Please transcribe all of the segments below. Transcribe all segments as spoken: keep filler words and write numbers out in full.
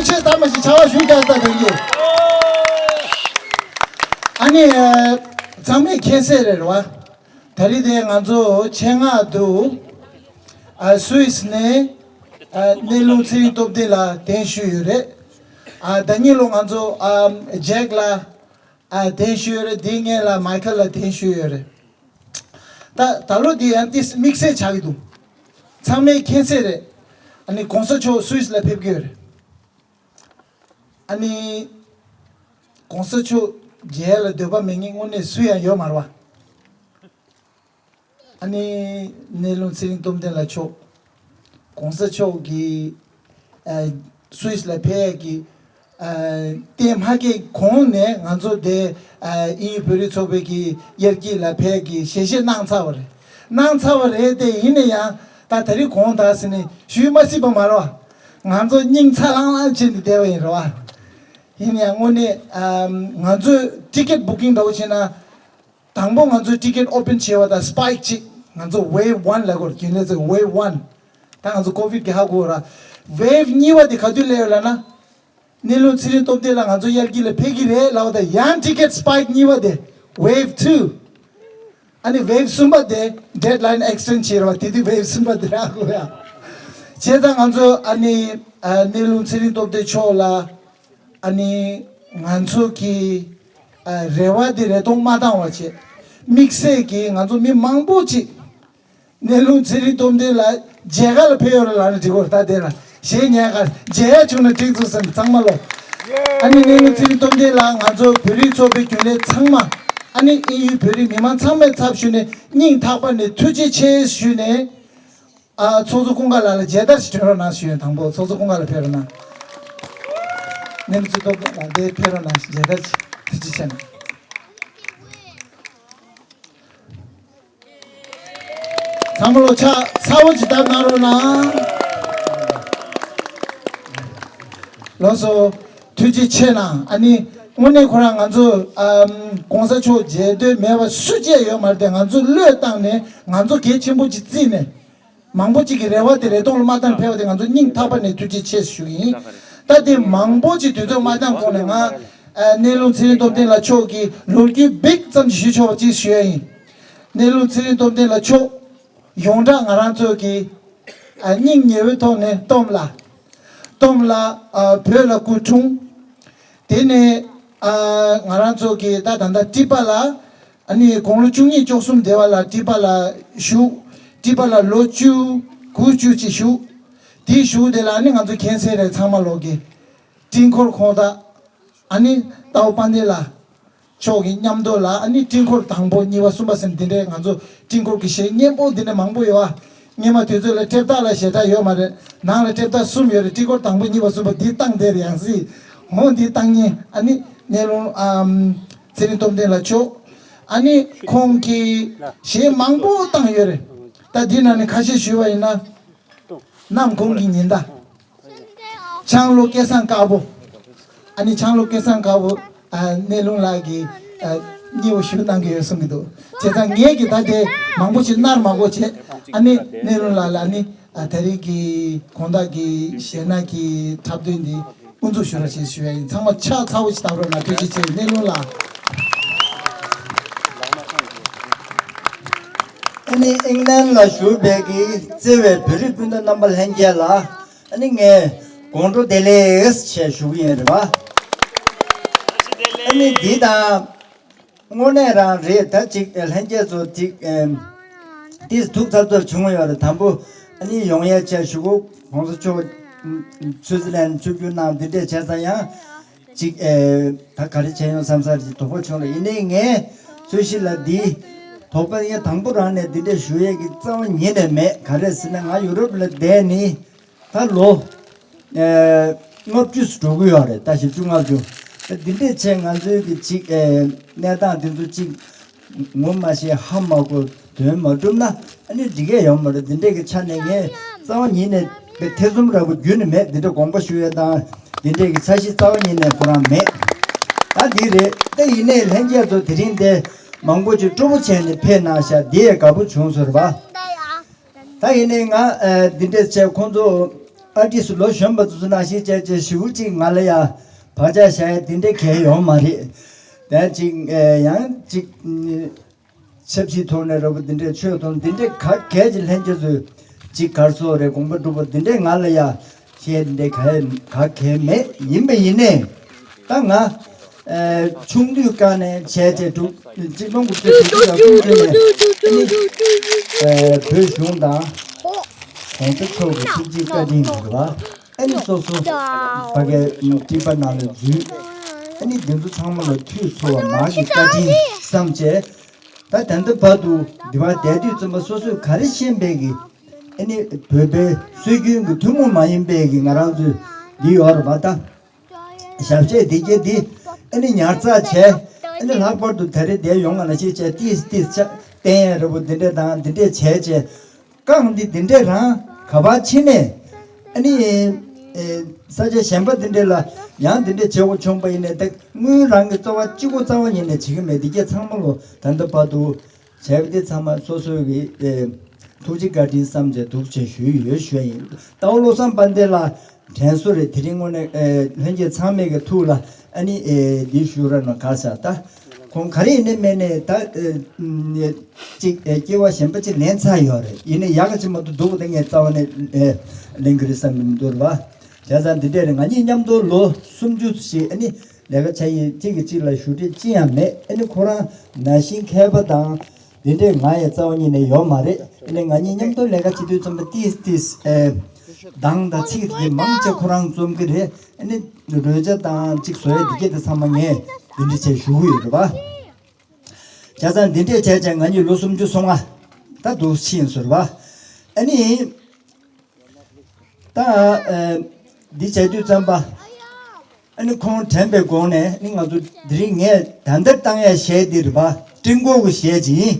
ཆེ་ལྟར་མ་ཞིག་བྱ་བ་ཞུ་རྒྱག་ད་དོན་གྱི། ཨ་ནི་ཚང་མས་མཁྱེན་གསལ་རེད་བ། ད་རེས་དེ་ང་ཚོ་ཆེད་མངགས་དུ་ཨ་སུད་སི་ནས་ཨ་གནས་ལུང་ཚེ་རིང་སྟོབས་ལྡན་ལ་གདན་ཞུས་ཡོད་རེད། ཨ་ཟླ་ཉིན་ལོ་ང་ཚོ་ཨ་ཇེག་ལ་ཨ་གདན་ཞུས་ཡོད་རེད། དེའི་སྔོན་ལ་མའི་ཁལ་ལ་གདན་ཞུས་ཡོད་རེད། ད་ད་ལོ་འདི་ཡང་ཏིས་དམིགས་བསལ་ཆགས་ཀྱི་འདུག་ཚང་མས་མཁྱེན་གསལ་རེད། ཨ་ནི་གོང་ས་མཆོག་སུད་སི་ལ་ཕེབས་ཀྱི་ཡོད་རེད། ཨ་ནི་གོང་ས་མཆོག་མཇལ་ལ་འདོད་པ་མེད་མཁན་དངོས་གནས་སུ་ཡང་ཡོད་མ་རེད་བ། ཨ་ནི་གནས་ལུང་ཚེ་རིང་སྟོབས་ལྡན་ལགས་མཆོག་གོང་ས་མཆོག་གིས་ཨ་སུད་སི་ལ་ཕེབས་ཡས་ཀྱི་ཨ་ཏེ་མ་སྐྱེས་གོང་ནས་ང་ཚོ་དེ་ཨ་དབྱིན་ཡུལ་བོད་རིགས་ཚོགས་པའི་གི་དབྱར་སྐྱིད་ལ་ཕེབས་ཀྱི་ཞལ་བཞེས་གནང་ཚར་བ་རེད། གནང་ཚར་བ་རེད་དེ། ཡིན་ན་ཡང་ད་ད་རེས་དགོངས་དག་ཟེར་ནས་ཞུས་མ་སྲིད་པ་མ་རེད་བ། ང་ཚོ་སྙིང་ཚ་ལང་ལང་བྱས་ནས་བསྡད་པ་ཡིན་རེད་བ། ཡིན་ཡང་དངོས་གནས་ཨམ་ང་ཚོས་ཊི་ཀེ་ཊི་བུ་ཀིང་འདྲ་བོ་བྱས་ན། དང་པོ་ང་ཚོས་ཊི་ཀེ་ཊི་ཨོ་པན་བྱས་པ་དང་སི་པའིཀ་གཅིག་ང་ཚོ་ཝེབ་ཝན་ལབ་དགོས་རེད། རྒྱུན་ལས་ཚོས་ཝེབ་ཝན། ད་ང་ཚོ་ཀོ་ཝིཌ་གི་ཧ་གོ་ར། ཝེབ་གཉིས་པ་དེ་ག་དུས་སླེབས་ཡོད་ལབ་ན། གནས་ལུང་ཚེ་རིང་སྟོབས་ལྡན་ལགས་ང་ཚོ་དབྱར་སྐྱིད་ལ་ཕེབས་ཀྱི་རེད་ལབ་པ་དང་ཡང་ཊི་ཀེ་ཊི་སི་པའིཀ་གཉིས་པ་དེ་ཝེབ་ཊུ། ཨ་ནི་ཝེབ་གསུམ་པ་དེ་ཌེཌ་ལའིན་ཨེག་སི་ཊེན་ཌི་བྱས་ར་བ། དེ་དུས་ཝེབ་གསུམ་པ་དེ་རག་གོ་ཡ། བྱས་ཙང་ང་ཚོ་ཨ་ནི་ཨ་གནས་ལུང་ཚེ་རིང་སྟོབས་ལྡན་མཆོག་ལ་ཨ་ནི་ང་ཚོ་གི་ཨ་རེ་བ་དེ་རེ་སྟོང་མ་བཏང་བ་བྱས། དམིགས་བསལ་གྱིས་ང་ཚོ་མི་མང་པོ་ཅིག་གནས་ལུང་ཚེ་རིང་སྟོབས་ལྡན་ལགས་མཇལ་ཁ་ལ་ཕེབས་ཡོད་རེད་ལབ་ན་འགྲིག་གོ། ད་དེ་ལ་གཞས་ཉན་ག་མཇལ་ཡ་བྱུང་ན་འགྲིག་འདུག་བསམ། ཚང་མ་ལོ། ཨ་ནི་གནས་ལུང་ཚེ་རིང་སྟོབས་ལྡན་ལགས་ང་ཚོ་བོད་རིགས་ཚོགས་པའི་རྒྱུན་ལས་ཚང་མ། ཨ་ནི་དབྱིན་ཡུལ་བོད་རིགས་མི་མང་ཚང་མའི་ཚབ་ཞུས་ནས་སྙིང་ཐག་པ་ནས་ཐུགས་རྗེ་ཆེ་ཞུས་ནས། ཨ་ཚོགས་གཙོ་ཀུན་དགའ་ལགས་ལ་མཇལ་དར་ཞིག་སྒྲོན་རོགས་གནང་ཞུས་ཡོད། དང་པོ་ཚོགས་གཙོ་ཀུན་དགའ་ལགས་ཕེབས་རོགས་གནང་། གནས་ལུང་ཚེ་རིང་སྟོབས་ལྡན་ལགས་འདིར་ཕེབས་རོགས་གནང་ཞུས། མཇལ་དར་ཞིག་ཐུགས་རྗེ་ཆེ་གནང་། ཚང་མ་ལོ་ཕྱག་ཚ་བོ་ཅིག་བརྡབ་གནང་རོགས་གནང་། ལགས་སོ། ཐུགས་རྗེ་ཆེ་གནང་། ཨ་ནི་དངོས་གནས་ཁོ་རང་ང་ཚོ་ཨམ་གོང་ས་མཆོག་མཇལ་འདོད་མེད་པ་སུ་གཅིག་ཡོད་མ་རེད་དེ། ང་ཚོ་བློས་བཏང་ནས་ང་ཚོ་གལ་ཆེན་པོ་ཅིག་བརྩིས་ནས། མང་པོ་ཅིག་གི་རེ་བ་དེ་རེ་སྟོང་ལ་མ་བཏང་ཕེབས་པ་དེ་ང་ཚོ་སྙིང་ཐག་པ་ནས་ཐུགས་རྗེ་ཆེ་ཞུ་གི་ཡིན། ད་དེ་མང་པོ་ཅིག་དུས་ཚོད་མ་འདང་གོང་ནས་ང་ཨ་གནས་ལུང་ཚེ་རིང་སྟོབས་ལྡན་ལགས་མཆོག་གི་ལོ་རྒྱུས་བིག་ཙམ་ཞིག་ཞུ་ཆོག་པ་ཅིག་ཞུ་ཡ་ཡིན། གནས་ལུང་ཚེ་རིང་སྟོབས་ལྡན་ལགས་མཆོག་ཡོངས་གྲགས་ང་རང་ཚོ་གི་ཨ་སྙིང་ཉེ་བོའི་ཐོག་ནས་སྟོབས་ལགས། སྟོབས་ལགས་ཨ་བོད་ལ་སྐུ་འཁྲུངས། དེ་ནས་ཨ་ང་རང་ཚོ་གི་ད་ད་ལྟ་ཊི་པ་ལ་ཨ་ནི་དགུང་ལོ་བཅུ་གཉིས་བཅུ་གསུམ་དེ་བ་ལ་ཊི་པ་ལ་བཞུགས། ཊི་པ་ལ་ལོ་བཅུ་དགུ་བཅུ་ཅིག་བཞུགས། དེའི་གཞུག་དེ་ལ་ཨ་ནི་ང་ཚོ་མཁྱེན་གསལ་རེད། ཚང་མ་ལོག་གི་སྤྲིན་འཁོར་ཁོང་དང་ཨ་ནི་རྟའུ་དཔལ་ལྡན་ལགས་མཆོག་གི་མཉམ་དུ་ལ་ཨ་ནི་སྤྲིན་འཁོར་དང་པོ་གཉིས་པ་གསུམ་པ་ཟེར་འདི་འདྲའི་ང་ཚོ་སྤྲིན་འཁོར་གྱི་གཞས་སྙན་པོ་འདི་འདྲ་མང་པོ་ཡོད་ཨ། སྔོན་མ་དུས་ཚོད་ལ་ཊེབ་ཏ་ལ་ཞེ་དྲག་ཡོད་མ་རེད། ནང་ལ་ཊེབ་ཏ་གསུམ་ཡོད་རེད། སྤྲིན་འཁོར་དང་པོ་གཉིས་པ་གསུམ་པ་འདི་བཏང་བསྡད་རེད། ཡང་སྲིད་འོང་འདི་བཏང་ཉེ་ཨ་ནི་གནས་ལུང་ཨམ་ཚེ་རིང་སྟོབས་ལྡན་ལགས་མཆོག་ཨ་ནི་ཁོང་གིས་གཞས་མང་པོ་བཏང་ཡོད་རེད། ད་འདི་ནང་ནས་ཁ་ཤས་ཞུས་པ་ཡིན་ན། ནམ་གུང་གི་ཉི་ཟླ། ཆང་ལོ་སྐལ་བཟང་དཀར་པོ། ཨ་ནི་ཆང་ལོ་སྐལ་བཟང་དཀར་པོ་ཨ་གནས་ལུང་ལགས་ཀྱིས་ཨ་སྙན་པོ་ཞུ་གནང་གི་ཡོད་གསུང་གི་འདུག་བྱས་ཙང་ངས་ཀྱིས་ད་དེ་མང་པོ་ཞིག་མནར་མ་དགོས་བྱས། ཨ་ནི་གནས་ལུང་ལགས་ལ་ཨ་ནི་ཨ་ད་རེས་ཀྱི་དགོང་དག་གི་གཞས་སྣ་གི་འཁྲབ་སྟོན་འདི་དབུ་འཛུགས་ཞུ་རོགས་ཞེས་ཞུ་ཡ་ཡིན། ཚང་མ་ཕྱག་ཚ་བོ་ཞིག་བརྡབ་རོགས་གནང་། ཐུགས་རྗེ་ཆེ། གནས་ལུང་ལགས། ཨ་ནི་ཨིང་ལན་ལ་བཞུགས་པའི་གི་བརྩེ་བའི་བོད་རིགས་སྤུན་ཟླ་རྣམ་པ་ལྷན་རྒྱས་ལ་ཨ་ནི་ངས་དགོང་དྲོ་བདེ་ལེགས་ཞེས་ཞུ་གི་ཡིན་རེད་བ། ཨ་ནི་འདི་དང་དངོས་གནས་རང་རེད། ད་ཅིག་ལྷན་རྒྱས་ཚོ་ཅིག་ཨེམ་ཏིས་ཐུགས་འཚབ་འཚབ་བྱུང་བ་ཡོད་རེད། དང་པོ་ཨ་ནི་ཡོང་ཡས་བྱས་ཞུ་གོ། གོང་ས་མཆོག་སུའུ་ཙི་ལན་ཆིབས་བསྒྱུར་གནང་འདི་འདྲས་བྱས་ཙང་ཡང་ཅིག་ཨེ་ད་ག་རེ་བྱས་ཡོང་བསམ་ས་ཅིག་དོགས་པ་བྱུང་རེད། ཡིན་ནའི་ངས་ཚོད་གཞི་ལ་འདི་དོགས་པ་ཡང་དང་པོ་རང་ནས་འདི་འདྲས་ཞུ་ཡས་ཀྱི་རྩ་བ་ཉིད་ནས་མེད། ག་རེ་ཟེར་ན་ང་ཡུ་རོབ་ལ་བསྡད་ནི་ད་ལོ་ཨེ་ལྔ་བཅུ་འགྲོ་གི་ཡོད་རེད། ད་བཞི་བཅུ་ལྔ་བཅུ། ད་འདི་འདྲས་བྱས་ང་ཚོའི་གི་ཅིག་ཨེ་གནས་སྟངས་འདི་ཚོ་ཅིག་ངོ་མ་ཤེས་ཧ་མ་གོ་དོན་མ་གྲུབ་ན་ཨ་ནི་འགྲིག་གི་ཡོད་མ་རེད། འདི་འདྲས་ཀྱི་ཆ་ནས་ངས་རྩ་བ་ཉིད་ནས་ཐེ་ཚོམ་ར་བ་རྒྱུན་ནས་མེད། འདི་འདྲས་དགོངས་པ་ཞུ་ཡས་དང་འདི་འདྲས་ཀྱི་འཆར་གཞི་རྩ་བ་ཉིད་ནས་ཁོ་རང་མེད། ད་འདི་རེད། ད་ཡིན་ནའི་ལྷན་རྒྱས་ཚོ་དེ་རིང་འདི་མང་པོ་ཅིག་སྤྲོ་པོ་བྱས་ནས་ཕེབས་གནང་ཤག་འདི་ཡས་དགའ་པོ་བྱུང་ཟེར་བ། ད་ཡིན་ནའི་ང་ཨ་འདི་འདྲས་བྱས་ཁོང་ཚོ་ ཨ་ཏི་སུ་ལོ་གཞོན་པ་ཚོ་ནང་བཞིན་བྱས་བྱས་ཞེ་པོ་ཅིག་ང་ལ་ཡ་བག་ཆགས་བཞག་ཡ་དེ་འདྲ་གང་ཡོད་མ་རེད། ད་ཅིག་ཡང་ཅིག་ཆབ་སྲིད་ཐོག་ནས་རེད་པ། འདི་འདྲའི་ཆོས་ཐོག་འདི་འདྲའི་ག་གལ་ཆེ་ལྷན་རྒྱས་ཚོས་ཅིག་གར་སོགས་རེད། དགོངས་པ་སྒྲུབ་པ་འདི་འདྲའི་ང་ལ་ཡ་བཤད་འདི་འདྲའི་ག་ག་གལ་མེད། ཡིན་པ་ཡིན་ནས་ད་ང་ཆུང་དུས་སྐབས་ནས་བྱས་བྱས་དྲུག་གཅིག་སྟོང་དགུ་བརྒྱ་དྲུག་ཅུ་དང་སུམ་ཅུ་ནས་ཨ་ནི་བོད་གཞུང་དང་གོང་ས་མཆོག་གི་ཐུགས་རྗེ་བཀའ་དྲིན་གྱིས་རེད་པ། ཨ་ནི་སོ་སོ་ཕ་གའི་སྤྲིན་པ་ནང་ལ་འཛུལ། ཨ་ནི་འདི་ཚོ་ཚང་མ་ལ་འཐུས་ཚོར་བ་མ་གི་བཀའ་དྲིན་བསམ་བྱས། ད་ད་ལྟ་བར་དུ་འདི་བར་བསྡད་དུས་ཙམ་པ་སོ་སོས་ག་རེ་ཤེས་པའི་གི་ཨ་ནི་བོད་པའི་སྲོལ་རྒྱུན་གྱི་ཐུན་མོང་མ་ཡིན་པའི་གི་ང་རང་ཚོའི་འདི་ཡོད་རེད་པ། ད་ཞབས་ཕྱི་འདི་སྐད་འདི་ཨ་ནི་ཉར་ཚགས་བྱས། ཨ་ནི་ལྷག་པར་དུ་ད་རེས་འདིར་ཡོང་བ་ནང་བཞིན་བྱས་ཏིས་ཏིས་ཆ་བསྟན་ཡ་རེད་པ། འདི་འདྲས་དང་འདི་འདྲས་བྱས་བྱས། རྐང་འདི་འདི་འདྲས་རང་ག་པར་ཕྱིན་ནས་ཨ་ནི་ཨེ་ས་ཆ་གཞན་པ་འདི་འདྲས་ལ་ཡང་འདི་འདྲས་བྱེད་དགོས་བྱུང་པ་ཡིན་ནའི། ད་དངུལ་རང་གི་རྩ་བ་གཅིག་པོ་རྩ་བ་ཉིད་ནས་བྱེད་ཀྱི་མེད། འདི་སྐད་ཚང་མ་ལོ་ད་ལྟ་བར་དུ་བྱས་པ་འདི་ཚང་མ་སོ་སོའི་གི་ཨེ་ཐུགས་རྗེ་བཀའ་དྲིན་བསམ་བྱས་འདུག་བྱས་ཞུས་ཡོད་ཞུ་ཡ་ཡིན། རྟའུ་བློ་བཟང་དཔལ་ལྡན་ལགས་དྲན་གསོ་རེད། དེ་རིང་དངོས་གནས་ཨེ་ལྷན་རྒྱས་ཚང་མའི་གི་ཐུགས་ལ་ཨ་ནི་ཨེ་འདི་ཞུ་ར་ན་ག་ས་ད། ཁོང་ག་རེ་ཡིན་ནའི་མིན་ནའི་ད་ཨེ་ཨམ་ཅིག་ཨེ་སྐྱེ་བ་གཞན་པ་ཅིག་ལེན་ཚར་ཡོད་རེད། ཡིན་ནའི་ཡག་ག་ཅིག་མ་གཏོགས་སྡུག་ག་ད་ངས་རྩ་བ་ནས་ཨེ་ལེན་གི་རེད་བསམ་གི་མི་འདུག་རེད་པ། བྱས་ཙང་འདི་འདྲས་རེད། ང་གཉིས་མཉམ་དུ་ལོ་སུམ་ཅུ་ཞིག་ཨ་ནི་ལས་ཀ་བྱས་ཡིན། གཅིག་གིས་གཅིག་ལ་ཞུ་འབྲེལ་ཅི་ཡང་མེད། ཨ་ནི་ཁོ་རང་ནང་བཞིན་མཁས་པ་དང་འདི་འདྲས་ང་ཡི་རྩ་བ་ཉིད་ནས་ཡོད་མ་རེད། ཨ་ནི་ང་གཉིས་མཉམ་དུ་ལས་ཀ་བྱེད་དུས་ཙམ་པ་ཏིས་ཏིས་ཨེ་གདངས་དང་ཚིག་དེ་མང་ཆེ་ཁོ་རང་རྩོམ་གི་རེད། ཨ་ནི་རོལ་ཆ་དང་གཅིག་བཟོ་ཡ་འདི་སྐད་དེ་ཚང་མ་ངས་འདི་འདྲ་བྱས་ཞུ་གི་ཡོད་རེད་པ། བྱས་ཙང་འདི་འདྲས་བྱས་བྱས་ང་གཉིས་ལོ་སུམ་ཅུ་སོ་ལྔ་ད་འདུག་ཕྱིན་ཟེར་བ། ཨ་ནི་ད་ཨ་འདི་བྱས་དུས་ཙམ་པ་ཨ་ནི་ཁོང་དྲན་པའི་སྒོ་ནས་ཨ་ནི་ང་ཚོ་དེ་རིང་ངས་ད་ལྟ་བཏང་ཡ་གཞས་འདི་རེད་པ། སྤྲིན་སྐོར་གྱི་གཞས་ཅིག་ཡིན།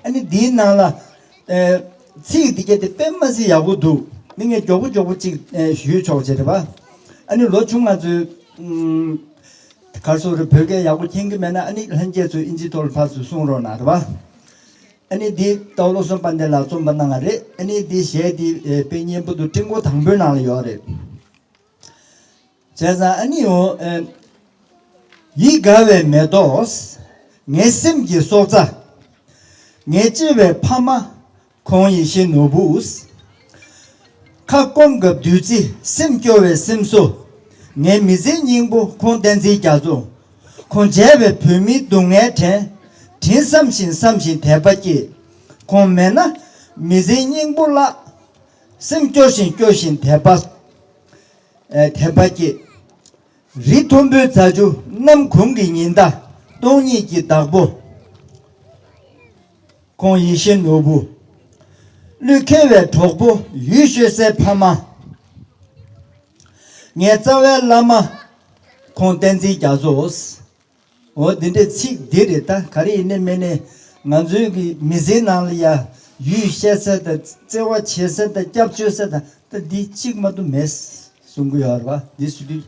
ཨ་ནི་འདིའི་ནང་ལ་ཨེ་ཚིག་འདི་སྐད་དེ་དཔེ་མ་སྲིད་ཡག་པོ་འདུག་ཨ་ནི་ངས་མགྱོགས་པོ་མགྱོགས་པོ་ཅིག་ཨེ་ཞུས་ཆོག་བྱས་རེད་པ། ཨ་ནི་ལོ་ཆུང་ང་ཚོའི་ཨམ་གར་སོགས་རེ་བོད་སྐད་ཡག་པོ་མཁྱེན་གྱི་མེད་ན་ཨ་ནི་ལྷན་རྒྱས་ཚོས་ཨིན་ཇིའི་ཐོག་ལ་ཕར་ཚུར་གསུང་རོགས་གནང་རེད་པ། ཨ་ནི་འདི་རྟའུ་བློ་བཟང་དཔལ་ལྡན་ལགས་རྩོམ་པ་གནང་བ་རེད། ཨ་ནི་འདི་གཞས་འདི་ཨེ་དཔེ་སྙན་པོ་འདུག་སྤྲིན་སྐོར་དང་པོའི་ནང་ལ་ཡོད་རེད། བྱས་ཙང་ཨ་ནི་འོ་ཨེ། ཡིད་དགའ་བའི་མེ་ཏོག་ངའི་སེམས་ཀྱི་སྲོག་རྩ། ངའི་གཅེས་པའི་ཕ་མ་ཁོང་ཡིད་བཞིན་ནོར་བུ། ཁ་སྐོམ་སྐབས་བདུད་རྩི་སེམས་སྐྱོ་བའི་སེམས་གསོ། ངའི་མི་ཚེའི་སྙིང་པོ་ཁོང་བསྟན་འཛིན་རྒྱ་མཚོ། ཁོང་མཇལ་བས་བོད་མིའི་སྡུག་བསྔལ་དྲན། དྲིན་བསམ་བཞིན་བསམ་བཞིན་དད་པ་སྐྱེས། ཁོང་མེད་ན་མི་ཚེའི་སྙིང་པོ་བརླག་སེམས་སྐྱོ་བཞིན་སྐྱོ་བཞིན་དད་པ། ཨེ་དད་པ་སྐྱེས། རི་མཐོན་པོའི་རྫ་ཆུ་གནམ་གུང་གི་ཉི་ཟླ་སྟོང་ཉིད་ཀྱི་བདག་པོ། ཁོང་ཡིད་བཞིན་ནོར་བུ། གླུ་ཁེལ་བའི་གྲོགས་པོ་ཡུལ་ཤོད་སའི་ཕ་མ། ངའི་རྩ་བའི་བླ་མ། ཁོང་བསྟན་འཛིན་རྒྱ་མཚོ། འོ་འདི་འདྲའི་ཚིག་འདི་རེད། ད་ག་རེ་ཡིན་ནའི་མིན་ནའི་ང་ཚོའི་གི་མི་ཚེའི་ནང་ལ་ཡ་ཡུལ་བཤད་ས་དང་བརྩེ་བ་བྱེད་ས་དང་སྐྱབས་བཅོལ་ས་དང་ད་འདི་གཅིག་མ་གཏོགས་མེད་གསུང་གི་ཡོད་རེད་པ། འདི་ཟེར་དུས་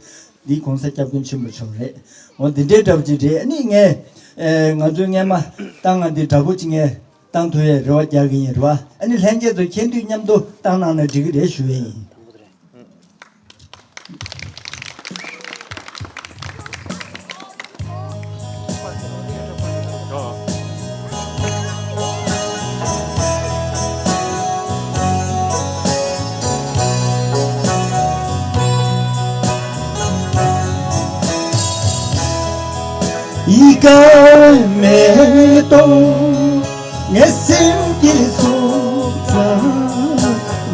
འདི་གོང་ས་སྐྱབས་མགོན་ཆེན་པོ་མཆོག་རེད། འོ་འདི་འདྲའི་འདྲ་པོ་ཅིག་རེད། ཨ་ནི་ངས་ཨེ་ང་ཚོའི་སྔས་མ་བཏང་ང་འདི་འདྲ་པོ་ཅིག་ངས་བཏང་ཐུབ་ཡའི་རེ་བ་རྒྱག་གི་ཡིན་རེད་པ། ཨ་ནི་ལྷན་རྒྱས་ཚོ་མཁྱེན་དུས་མཉམ་དུ་བཏང་གནང་ན་འགྲིག་གི་རེད་ཞུ་ཡས་ཡིན། ཡིད་དགའ་བའི་མེ་ཏོག་ངའི་སེམས་ཀྱི་སྲོག་རྩ།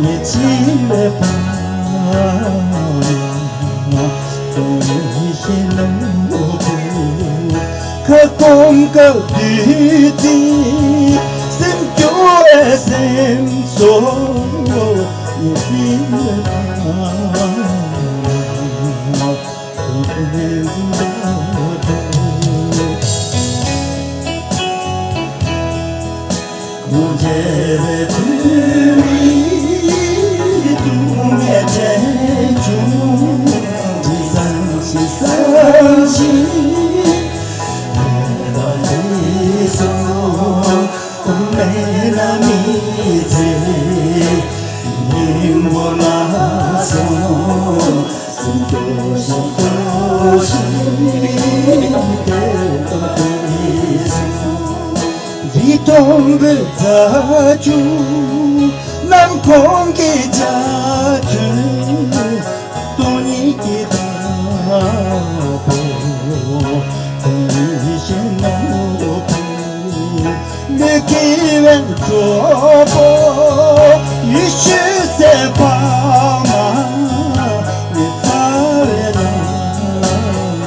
ངའི་གཅེས་པའི་ཕ་མ་སྟོང་ཉིད་ཀྱི་བདག་པོ། ཁ་སྐོམ་སྐབས་བདུད་རྩི་སེམས་སྐྱོ་བའི་སེམས་གསོ། ངའི་གཅེས་པའི་ཕ་མ། རི་སྟོང་པོའི་རྩ་ཆུ་ནམ་མཁའི་འཇའ་ཚོན་སྟོང་ཉིད་ཀྱི་བདག་པོ། ལུས་ཀྱི་དབང་གྲོགས་པོ། ཡེ་ཤེས་སྲིད་པ་མ་ནི་རྩ་བའི་བླ་མ།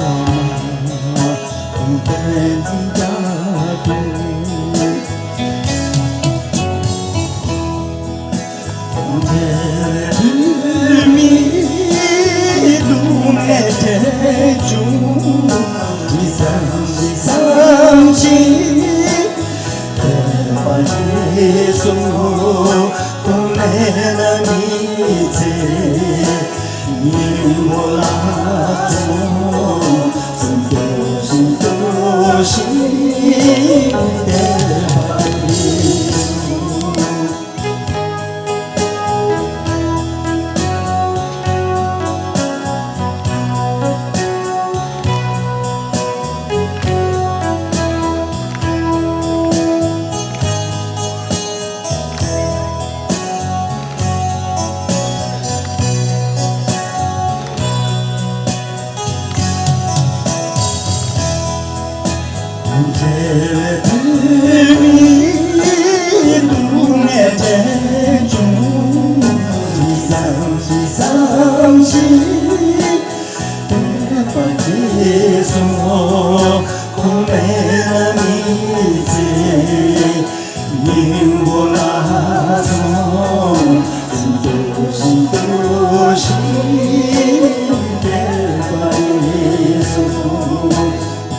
དཔལ་འཛིན་རྒྱ་མཚོ།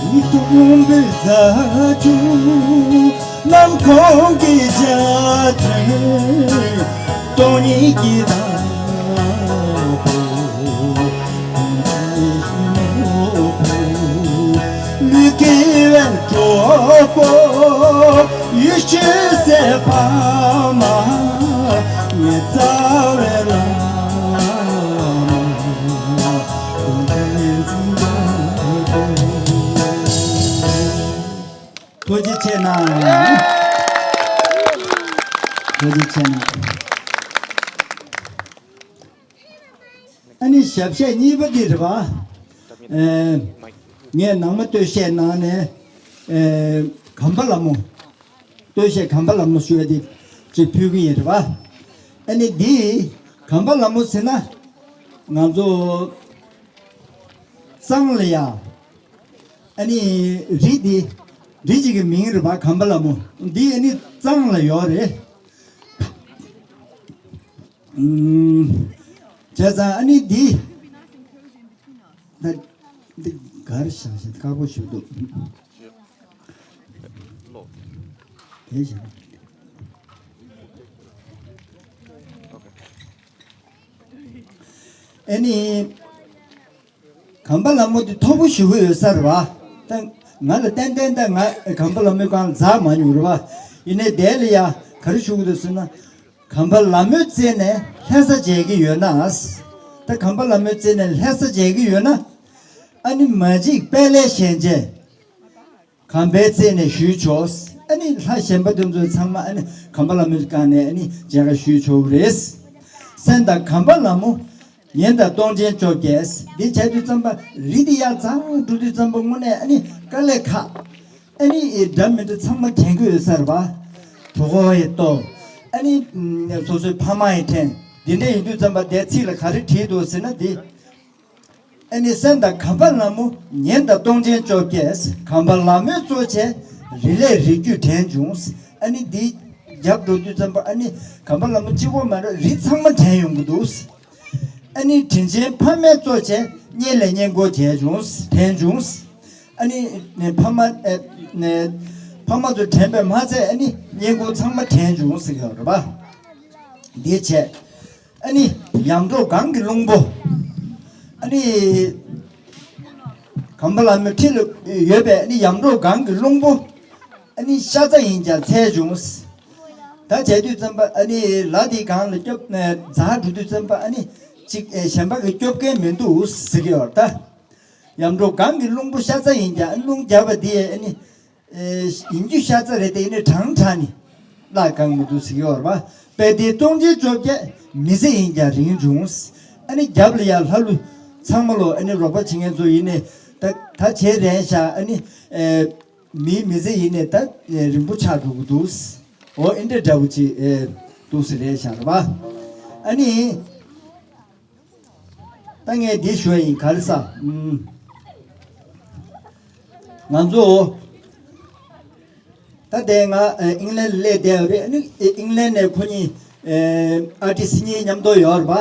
ཉི་སྟོང་པའི་རྩ་ཆུ་ནམ་མཁའི་འཇའ་ཚོན་སྟོང་ཉིད་ཀྱི་བདག་པོ། ལུས་ཀྱི་དབང་གྲོགས་པོ། ཡེ་ཤེས་སྲིད་པ་མ་ནི་རྩ་བའི་བླ་མ། ཐུགས་རྗེ་ཆེ་གནང་། ཐུགས་རྗེ་ཆེ་གནང་། ཨ་ནི་ཞབས་གཞས་གཉིས་པ་འདི་རེད་པ། ཨེ། ངས་ནང་མ་སྟོད་གཞས་ནང་ནས། ཨེ། གམ་པ་ལ་མོ། སྟོད་གཞས་གམ་པ་ལ་མོ་ཞུ་བ་འདི་ཅིག་ཕུལ་གི་ཡིན་རེད་པ། ཨ་ནི་འདི་གམ་པ་ལ་མོ་ཟེར་ན་ང་ཚོ་གཙང་ལ་ཡ། ཨ་ནི་རི་འདི་རི་གཅིག་གི་མིང་རེད་པ། གམ་པ་ལ་མོ་འདི་ཨ་ནི་གཙང་ལ་ཡོད་རེད། ཨུམ། བྱས་ཙང་ཨ་ནི་འདི། ད་འདི་གར་བཞག་བཞག་དཀར་པོ་ཞིག་འདུག་དེ་བཞག་ཨ་ནི། གམ་པ་ལ་མོ་དེ་མཐོ་པོ་ཞེ་པོ་ཡོད་ས་རེད་པ། ད་ང་ལ་ཏན་ཏན་ད་ང་གམ་པ་ལ་མོའི་སྒང་འཛེགས་མ་མྱོང་རེད་པ། ཡིན་ནའི་དེ་ལ་ཡ་ག་རེ་ཞུ་གི་འདུག་ཟེར་ན། གམ་པ་ལ་མོའི་རྩེ་ནས་ལྷ་ས་མཇལ་གྱི་ཡོད་ན། ད་གམ་པ་ལ་མོའི་རྩེ་ནས་ལྷ་ས་མཇལ་གྱི་ཡོད་ན། ཨ་ནི་མ་གཅིག་དཔལ་ལས་གཞན་མཇལ། གམ་པའི་རྩེ་ནས་ཞུས་ཆོག་ཨ་ནི་ལྷ་གཞན་པ་དེ་ཚོ་ཚང་མ་ཨ་ནི་གམ་པ་ལ་མོའི་སྒང་ནས་ཨ་ནི་མཇལ་ཁ་ཞུས་ཆོག་གི་རེད། སེམས་དང་གམ་པ་ལ་མོ། ཉན་དང་སྟོང་ཆེན་བཅོ་བརྒྱད། འདི་བྱས་དུས་ཙམ་པ་རི་འདི་ཡར་འཛེགས་འགྲོ་དུས་ཙམ་པ་དངོས་གནས་ཨ་ནི་དཀའ་ལས་ཁག་ཨ་ནི་འདྲ་མི་འདྲ་ཚང་མ་དྲན་གྱི་ཡོད་ས་རེད་པ། གྲོད་ཁོག་ཡི་ལྟོགས། ཨ་ནི་སོ་སོའི་ཕ་མ་ཡི་དྲན། འདི་འདྲ་ཡིན་དུས་ཙམ་པ་དེ་ཚིག་ལ་ག་རེ་བྲིས་འདུག་ཟེར་ན་འདི། ཨ་ནི་སེམས་དང་གམ་པ་ལ་མོ། ཉན་དང་སྟོང་ཆེན་བཅོ་བརྒྱད། གམ་པ་ལ་མོས་གཙོ་བྱས་རི་ལས་རི་རྒྱུད་དྲན་བྱུང་། ཨ་ནི་འདི་རྒྱབ་འགྲོ་དུས་ཙམ་པ་ཨ་ནི་གམ་པ་ལ་མོ་གཅིག་པོ་མ་རེད། རི་ཚང་མ་དྲན་ཡོང་གི་འདུག་ཨ་ནི་དྲིན་ཆེན་ཕ་མས་གཙོ་བྱས་སྙན་ལས་སྙན་སྐོར་བྱས་བྱུང་། དྲན་བྱུང་། ཨ་ནི་ནས་ཕ་མ་ཨེ་ནས་ཕ་མ་ཚོ་དྲན་པས་མ་ཚད་ཨ་ནི་སྙན་སྐོར་ཚང་མ་དྲན་བྱུང་ཟེར་གྱི་ཡོད་རེད་པ། འདི་བྱས། ཨ་ནི་ཡར་འབྲོག་སྒང་གི་ལུང་པོ། ཨ་ནི་གམ་པ་ལ་མོའི་འཁྲིས་ལ་ཡོད་པའི་ཨ་ནི་ཡར་འབྲོག་སྒང་གི་ལུང་པོ། ཨ་ནི་ཤ་ཚ་ཡིན་ཀྱང་འཚལ་བྱུང་། ད་བྱས་དུས་ཙམ་པ་ཨ་ནི་ལ་དེའི་སྒང་ལ་སྐྱོབ་ནས་འཛེགས་འགྲོ་དུས་ཙམ་པ་ཨ་ནི་ གཅིག་ཨེ་གཞན་པ་གིས་སྐྱོབ་མཁན་མི་འདུག་ཟེར་གྱི་ཡོད་རེད་ད། ཡར་འབྲོག་སྒང་གི་རླུང་བུ་ཤ་ཚ་ཡིན་ཀྱང་རླུང་རྒྱག་པ་འདི་ཨ་ནི། ཨེ་ཡིན་རྒྱུ་ཤ་ཚ་རེད་དེ་ཡིན་ནའི་གྲང་དྲགས་ནས་གླགས་གང་མི་འདུག་ཟེར་གྱི་ཡོད་རེད་པ། དཔེ་དེ་སྟོང་ཆེན་བཅོ་བརྒྱད་མི་ཚེ་ཡིན་ཀྱང་རིང་བྱུང་། ཨ་ནི་རྒྱབ་ལ་ཡར་ལྷ་ཀླུ་ཚང་མ་ལོ་ཨ་ནི་རོགས་པ་བྱེད་མཁན་ཚོ་ཡིན་ནའི་ད་ད་བྱས་རན་ཤག་ཨ་ནི་ཨེ། མིའི་མི་ཚེ་ཡིན་ནའི་ད་རིང་པོ་ཆགས་འགྲོ་གི་འདུག་འོ་ཨེ་འདྲ་འདྲ་པོ་ཅིག་ཨེ་འདུག་ཟེར་རེད་ཤག་རེད་པ། ཨ་ནི་ད་ངས་འདི་ཞུ་བ་ཡིན་ག་རེ་ཟ། ཨུམ། ང་ཚོ་ད་ལྟའི་ང་ཨེ་ཨིང་ལན་ལ་སླེབས་བསྡད་ཡོད་རེད། ཨ་ནི་ཨིང་ལན་ནས་ཁོ་གཉིས་ཨེ་ཨར་ཊི་སི་གཉིས་མཉམ་དུ་ཡོད་རེད་པ།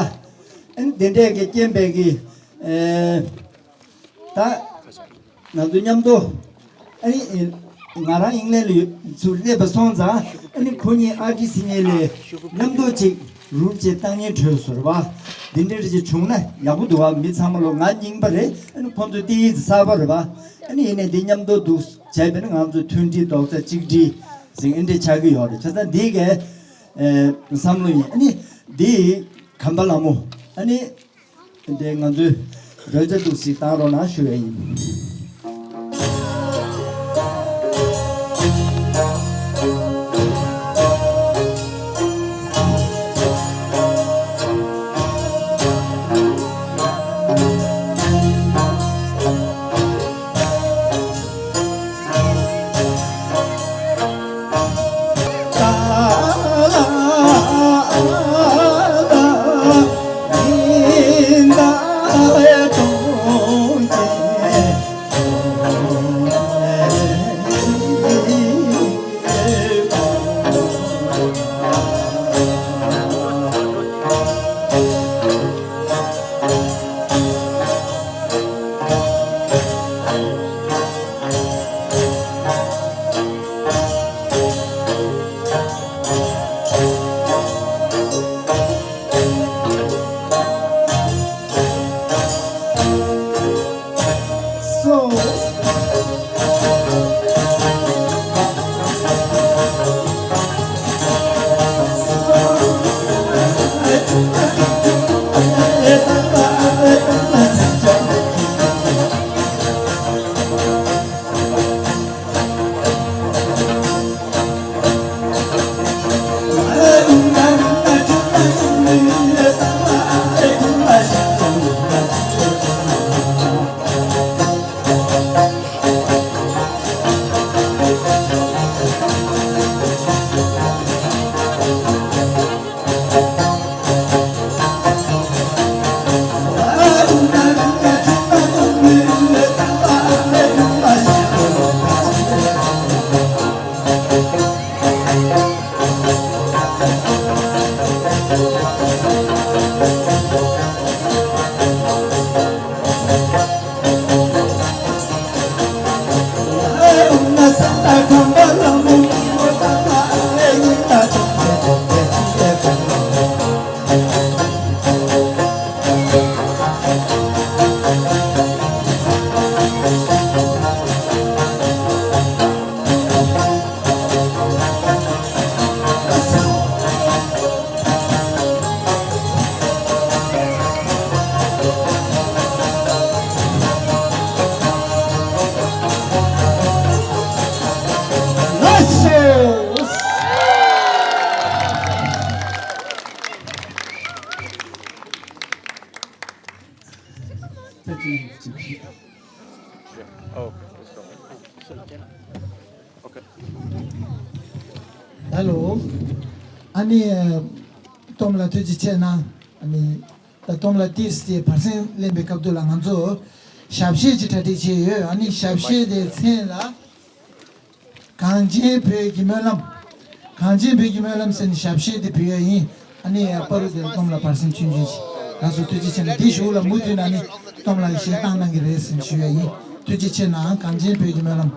ཨ་ནི་འདི་འདྲས་ཀྱི་རྐྱེན་པས་ཀྱི་ཨེ་ད། ང་ཚོ་མཉམ་དུ། ཨ་ནི། ང་རང་ཨིང་ལན་ལ་ཡོད་ཚུར་སླེབས་པ་སོང་ཙང་ཨ་ནི་ཁོ་གཉིས་ཨར་ཊི་སི་གཉིས་ལས་མཉམ་དུ་ཅིག་རུབ་ཅིག་བཏང་སྙིང་བྲོས་སོང་རེད་པ། འདི་འདྲ་ཅིག་བྱུང་ན་ཡག་པོ་འདུག་བ། མི་ཚང་མ་ལོ་ང་རྙིང་པ་རེད། ཨ་ནི་ཁོང་ཚོ་ཏི་ཡིས་གསར་པ་རེད་པ། ཨ་ནི་ཡིན་ནའི་འདི་མཉམ་དུ་འདུག་བྱས་པས་ན་ང་ཚོ་མཐུན་སྒྲིལ་རྡོག་རྩ་གཅིག་སྒྲིལ་ཟིན་ཨེ་འདྲ་ཆགས་ཀྱི་ཡོད་རེད། བྱས་ཙང་འདི་གའི་བསམ་བློ་ཡིན། ཨ་ནི་འདི་གམ་པ་ལ་མོ་ཨ་ནི། དེ་ང་ཚོས་རོལ་ཆ་འདུག་ཞིག་བཏང་རོགས་གནང་ཞུ་ཡ་ཡིན། ཧེ་ལོ། ཨ་ནི། ཏོམ་ལ་ཐུགས་རྗེ་ཆེ་གནང་། ཨ་ནི། ད་ཏོམ་ལ་ཏིས་ཀྱི་བར་གསེང་ལེན་པའི་སྐབས་དུ་ལ་ང་ཚོ་ཞབས་གཞས་ཀྱི་གྲ་སྒྲིག་བྱས་ཡོད། ཨ་ནི་ཞབས་གཞས་དེའི་མཚན་ལ། གངས་ཅན་བོད་ཀྱི་སྨོན་ལམ། གངས་ཅན་བོད་ཀྱི་སྨོན་ལམ་ཟེར་ནས་ཞབས་གཞས་དེ་ཕུལ་ཡ་ཡིན། ཨ་ནི་ཡ་པ་རུ་དེར་ཏོམ་ལ་བར་གསེང་ཆུང་ཆུང་ཞིག་ལགས་སོ། ཐུགས་རྗེ་ཆེ་གནང་། འདི་གཞུག་ལ་མུ་མཐུད་ན་ནི་ཏོམ་ལ་གཞས་བཏང་གནང་གི་རེད་ཟེར་ནས་ཞུ་ཡ་ཡིན། ཐུགས་རྗེ་ཆེ་གནང་། གངས་ཅན་བོད་ཀྱི་སྨོན་ལམ།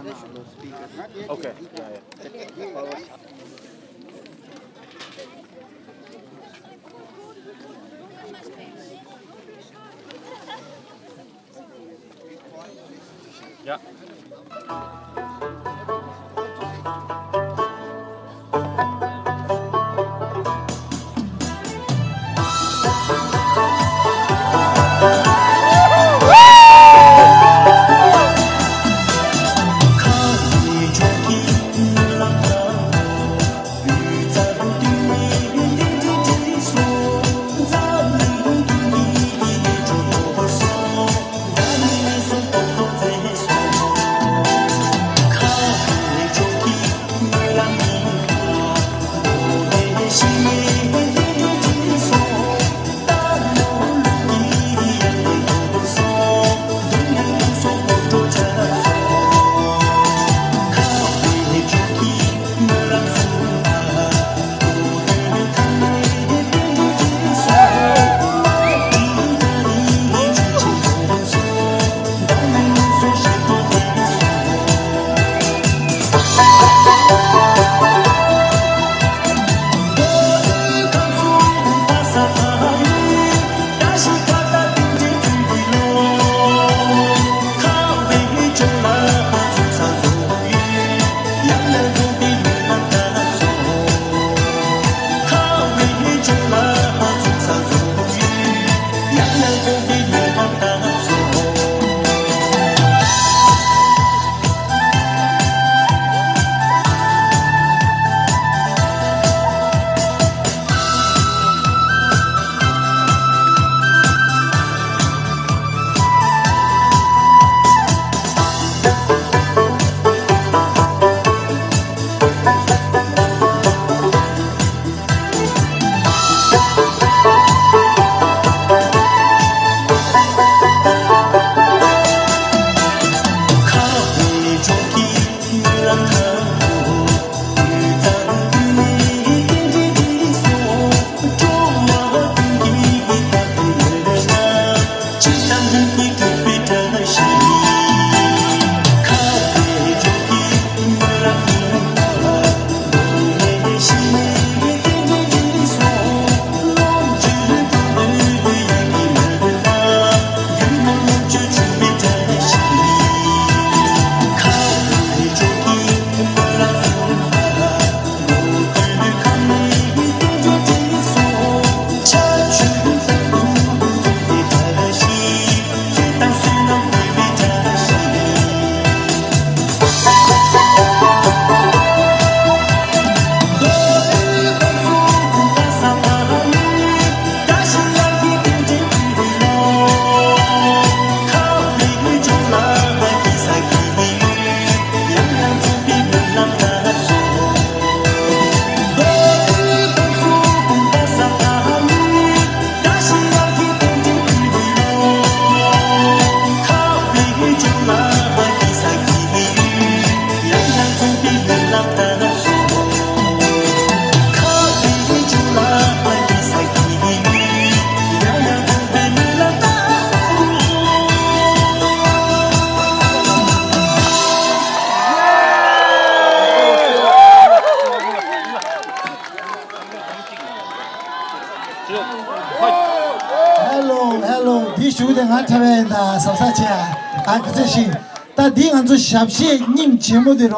ཧེ་ལོ། ཧེ་ལོ། འདི་ཞུ་དེ་ང་ཐེ་བའི་ཡིན་ད་ཟབ་ས་ཆེ་ཨ། ཨ་ཁ་ཚེ་ཤིང་། ད་འདི་ང་ཚོ་ཞབས་ཕྱི་རྙིང་ཆེན་མོ་དེ་རེད་བ།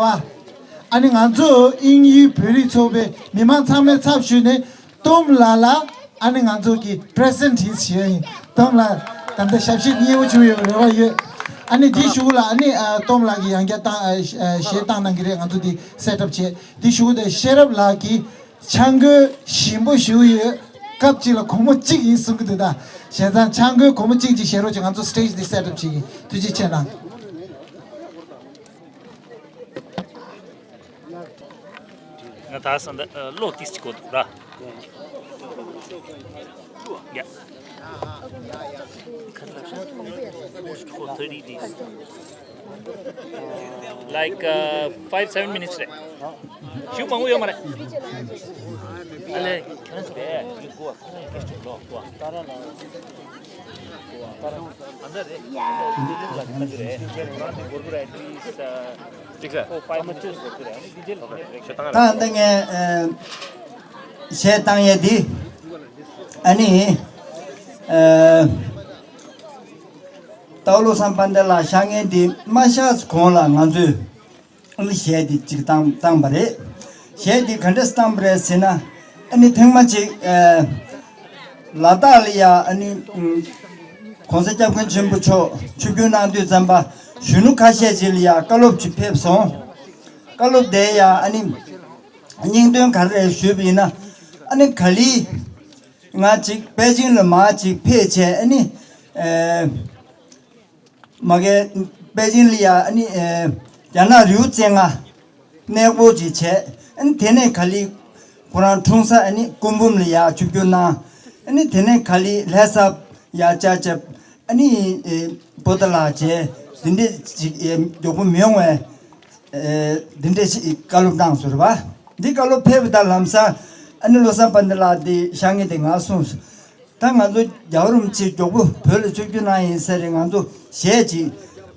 ཨ་ནི་ང་ཚོ་དབྱིན་ཡུལ་བོད་རིགས་ཚོགས་པའི་མི་མང་ཚང་མའི་ཚབ་ཞུས་ནས་ཏོམ་ལགས་ལ་ཨ་ནི་ང་ཚོ་གི་པི་རེ་སེན་ཊི་ཞུ་ཡ་ཡིན། ཏོམ་ལགས་ད་ལྟ་ཞབས་ཕྱི་མཉེས་པོ་བྱུང་ཡོད་པའི་རེ་བ་ཡོད། ཨ་ནི་འདི་ཞུ་ལ་ཨ་ནི་ཨ་ཏོམ་ལགས་ཀྱིས་ཡང་བསྐྱར་བཏང་ཨ་གཞས་བཏང་གནང་གི་རེད། ང་ཚོ་འདི་སེ་ཊབ་བྱས། འདི་ཞུ་དེ་ཤེས་རབ་ལགས་ཀྱིས་ཆང་གོས་ཞིམ་པོ་ཞུ་ཡོད། སྐབས་གཅིག་ལ་སྒོར་མོ་གཅིག་ཡིན་གསུང་གི་འདུག་ད་བྱས་ཙང་ཆང་གོས་སྒོར་མོ་གཅིག་ཅིག་བཞེས་རོགས་བྱེད། ང་ཚོ་སི་ཊེ་ཇི་འདི་སེ་ཊབ་བྱེད་ཀྱི། ཐུགས་རྗེ་ཆེ་གནང་། ང་ད་ས་འདི་ཨ་གློག་ཏིས་ཅིག་གོ་འདུག་ར། Yeah. For thirty days. Like uh, five seven minutes རེད། ཞུ་མང་པོ་ཡོད་མ་རེད། ཨ་ལེ། ཁྱོད་རང་ཚོ་རེད། ད་ལྟ་ངས་ཨ་གཞས་བཏང་ཡས་འདི་ཨ་ནི་ཨ་སྟག་ལུང་སང་པ་འདི་ལ་ཤ་ངན་འདི་མ་ཤར་གོང་ལ་ང་ཚོས་ཨ་ནི་གཞས་འདི་གཅིག་བཏང་བཏང་པ་རེད། གཞས་འདི་ག་འདྲས་བཏང་པ་རེད་ཟེར་ན། ཨ་ནི་ཐེངས་མ་གཅིག་ཨ་ལ་དྭགས་ལ་ཡ་ཨ་ནི་ཨ་༸གོང་ས་༸སྐྱབས་མགོན་ཆེན་པོ་མཆོག་ཆིབས་བསྒྱུར་གནང་དུས་ཙམ་པ་གཞོན་ནུ་ཁ་ཤས་ཅིག་ལ་ཡ་བཀའ་སློབ་ཅིག་ཕེབས་སོང་། བཀའ་སློབ་དེ་ཡ་ཨ་ནི་སྙིང་དོན་ག་རེ་རེད་ཞུས་པ་ཡིན་ན། ཨ་ནི་ག་ལི་ང་ཅིག་པེ་ཅིང་ལ་མ་ཅིག་ཕེབས་བྱས་ཨ་ནི་ཨ། མ་གི་པེ་ཅིང་ལ་ཡ་ཨ་ནི་ཨེ་རྒྱ་ནག་རི་བོ་རྩེ་ལྔ་གནས་སྐོར་ཅིག་བྱས། ཨ་ནི་དེ་ནས་ག་ལི་ཁོ་རང་འཁྲུངས་ས་ཨ་ནི་སྐུ་འབུམ་ལ་ཡ་ཆིབས་བསྒྱུར་གནང་། ཨ་ནི་དེ་ནས་ག་ལི་ལྷ་ས་ཡ་ཅག་ཅག་ཨ་ནི་ཨེ་པོ་ཏ་ལ་བྱས། འདི་འདྲས་ཅིག་ཨེ་མགྱོགས་པོ་མི་ཡོང་བས་ཨེ་འདི་འདྲས་ཞིག་བཀའ་སློབ་གནང་སོང་རེད་པ། འདི་བཀའ་སློབ་ཕེབས་པ་དང་ལམ་སང་ཨ་ནི་བློ་བཟང་དཔལ་ལྡན་ལགས་འདི་ཤ་ངན་དེ་ང་གསུངས། ད་ང་ཚོ་རྒྱལ་བ་རིན་པོ་ཆེ་མགྱོགས་པོ་བོད་ལ་ཆིབས་བསྒྱུར་གནང་ཡིན་ཟེར་རེད། ང་ཚོ་གཞས་ཅིག་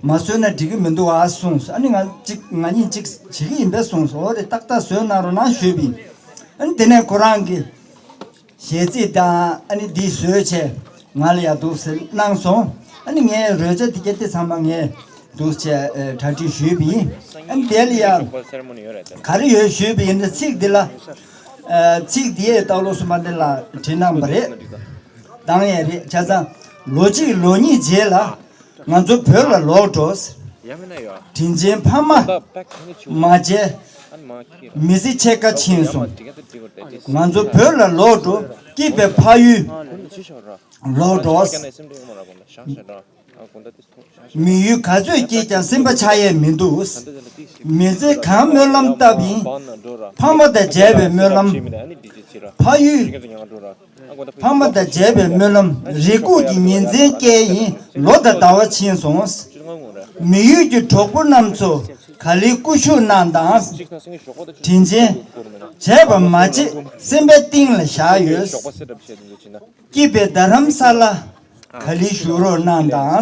མ་བཟོས་ན་འགྲིག་གི་མི་འདུག་ཨ་གསུངས། ཨ་ནི་ང་གཅིག་ང་གཉིས་གཅིག་བྱེད་ཀྱི་ཡིན་པས་གསུངས་སོང་། འོ་རེད། ཏག་ཏག་བཟོས་གནང་རོགས་གནང་ཞུས་པ་ཡིན། ཨ་ནི་དེ་ནས་ཁོ་རང་གིས་གཞས་ཚིག་དང་ཨ་ནི་འདི་བཟོས་བྱས་ང་ལ་ཡ་འདུག་ཟེར་གནང་སོང་། ཨ་ནི་ངས་རོལ་ཆ་དེ་གྱད་དེ་ཚང་མ་ངས་འདུག་བྱས་ཨ་གྲ་སྒྲིག་ཞུས་པ་ཡིན། ཨ་ནི་དེ་ལ་ཡ་ག་རེ་ཡོད་ཞུས་པ་ཡིན་ན། ཚིག་འདི་ལ་ཨ་ཚིག་འདི་ཡས་སྟག་ལུང་སུམ་པ་འདི་ལ་བྲིས་གནང་བ་རེད། བཏང་ཡས་རེད། བྱས་ཙང་ལོ་གཅིག་ལོ་གཉིས་རྗེས་ལ་ང་ཚོ་བོད་ལ་ལོག་འགྲོ། དྲིན་ཆེན་ཕ་མ་མ་བརྗེད། མི་ཚེ་ཕྱེད་ཀ་ཕྱིན་སོང་། ང་ཚོ་བོད་ལ་ལོག་འགྲོ། སྐྱིད་པའི་ཕ་ཡུལ་ལོག་འགྲོ། མི་ཡུལ་ག་ཚོད་སྐྱིད་ཀྱང་སེམས་པ་ཆགས་ཡས་མི་འདུག། མི་ཚེ་གང་སྨོན་ལམ་བཏབ་ཡིན། ཕ་མ་དང་མཇལ་བའི་སྨོན་ལམ། ཕ་ཡུལ། ཕ་མ་དང་མཇལ་བའི་སྨོན་ལམ། རེ་སྒུག་གི་ཉིན་མཚན་བསྐྱལ་ཡིན། ལོ་དང་ཟླ་བ་ཕྱིན་སོང་། མི་ཡུལ་གྱི་གྲོགས་པོ་རྣམ་ཚོ་ག་ལེར་སྐུ་བཞུགས་གནང་དང་། དྲིན་ཆེན། བྱས་པ་མ་བརྗེད་སེམས་པའི་གཏིང་ལ་བཞག་ཡོད། སྐྱིད་པའི་རྡ་རམ་ས་ལ། ག་ལེར་བཞུགས་རོགས་གནང་དང་།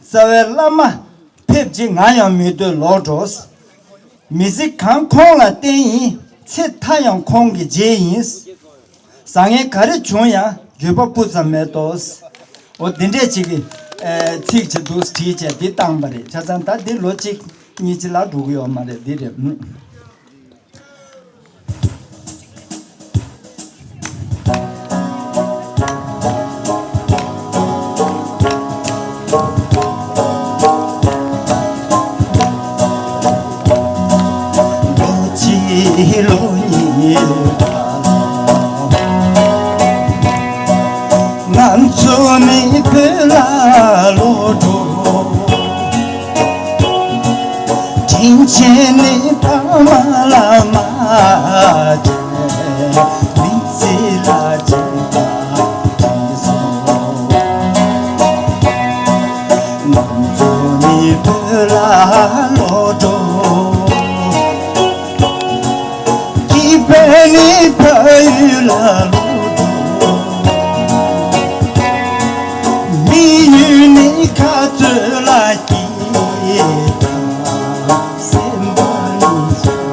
རྩ་བའི་བླ་མ་ཕེབས་ཀྱི་ང་ཡང་མི་སྡོད་ལོག་འགྲོ། མི་ཚེ་གང་ཁོང་ལ་བརྟེན་ཡིན། ཚེ་མཐའ་ཡང་ཁོང་གི་རྗེས་ཡིན། བཟང་ངན་ག་རེ་བྱུང་ཡང་འགྱོད་པ་སྤུ་ཙམ་མེད་དོ། འོ་འདི་འདྲས་ཅིག་གི་ཚིག་ཅིག་འདུག་བྲིས་བྱས་འདི་བཏང་པ་རེད། བྱས་ཙང་ད་འདི་ལོ་གཅིག་གཉིས་ཅིག་ལ་འགྲོ་གི་ཡོད་མ་རེད། འདི་རེད། ལོ་གཅིག་ལོ་གཉིས་ང་ཚོ་ནི་བོད་ལ་ལོག་འགྲོ། དྲིན་ཆེན་ནི་ཕ་མ་ལ་མ་བྱས། མི་ཚེ་ལ་བྱས་པ་བྲིས་སོང་། ང་ཚོ་ནི་བོད་ལ་ལོག་འགྲོ། སྐྱིད་པའི་ནི་ཕ་ཡུལ་ལ་ལོག་འགྲོ། མི་ཡུལ་ནི་ཁ་རྩོད་ལ་སྐྱིད་དང་སེམས་པ་ནི་ཆགས།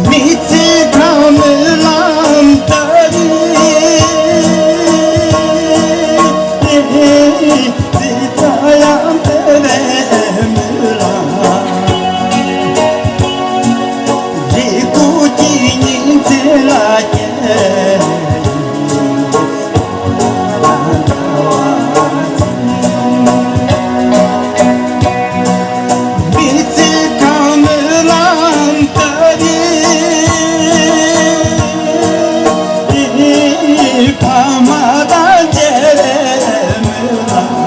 མི་ཚེ་གང་སྨོན་ལམ་ལྟ་བུའི་ཚེ་ཚ་ཡང་འཕེལ་བའི་སྨོན་ལམ། རེ་སྒུག་གི་ཉིན་མཚན་ལ་སྐྱེལ། མི་ཚེ་གང་སྨོན་ལམ་ལྟ་བུའི་ཕ་མ་དང་མཇལ་བའི་སྨོན་ལམ།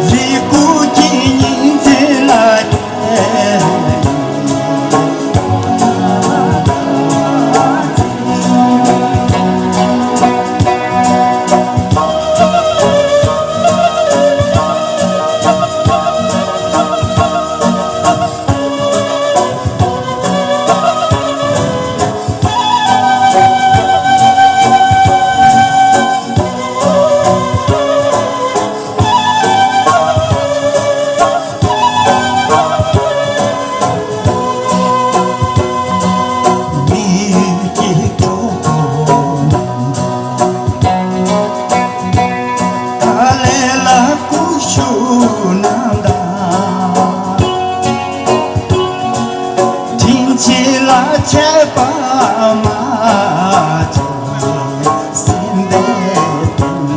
རེ་སྒུག་གི་ཉིན་མཚན་ལ། དྲིན་ཆེན་ལ་ཆད་པ་མ་བྱུང་སེམས་པའི་དོན།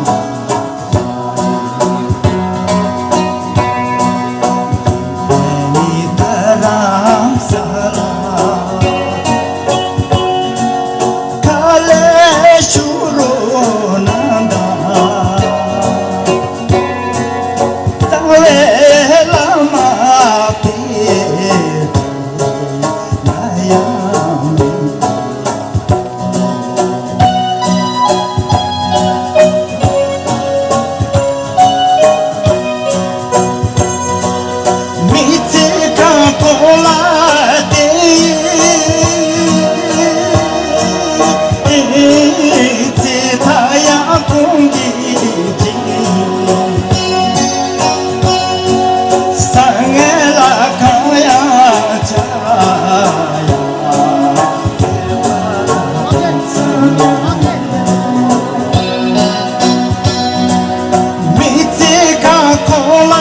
མི་ཚེ་གང་ཐོག་ལ་བསྡད་ཚེ་ད་ཡང་ཁོང་གི་རྗེས། བཟང་ངན་ལ་གང་ཡང་ཆགས་ཡང་། མི་ཚེ་གང་ཐོག་ལ་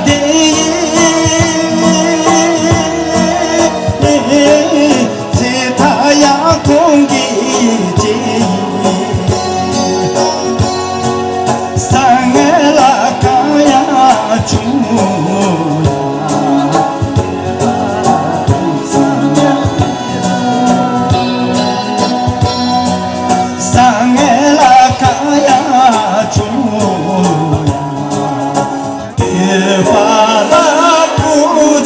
བསྡད་ཚེ་ད་ཡང་ཁོང་གི་རྗེས་ཡིན། བཟང་ངན་ལ་གང་ཡང་བྱུང་ཡང་། བཟང་ངན་ལ་གང་ཡང་བྱུང་ཡང་། འདོད་པ་ལ་སྤུ་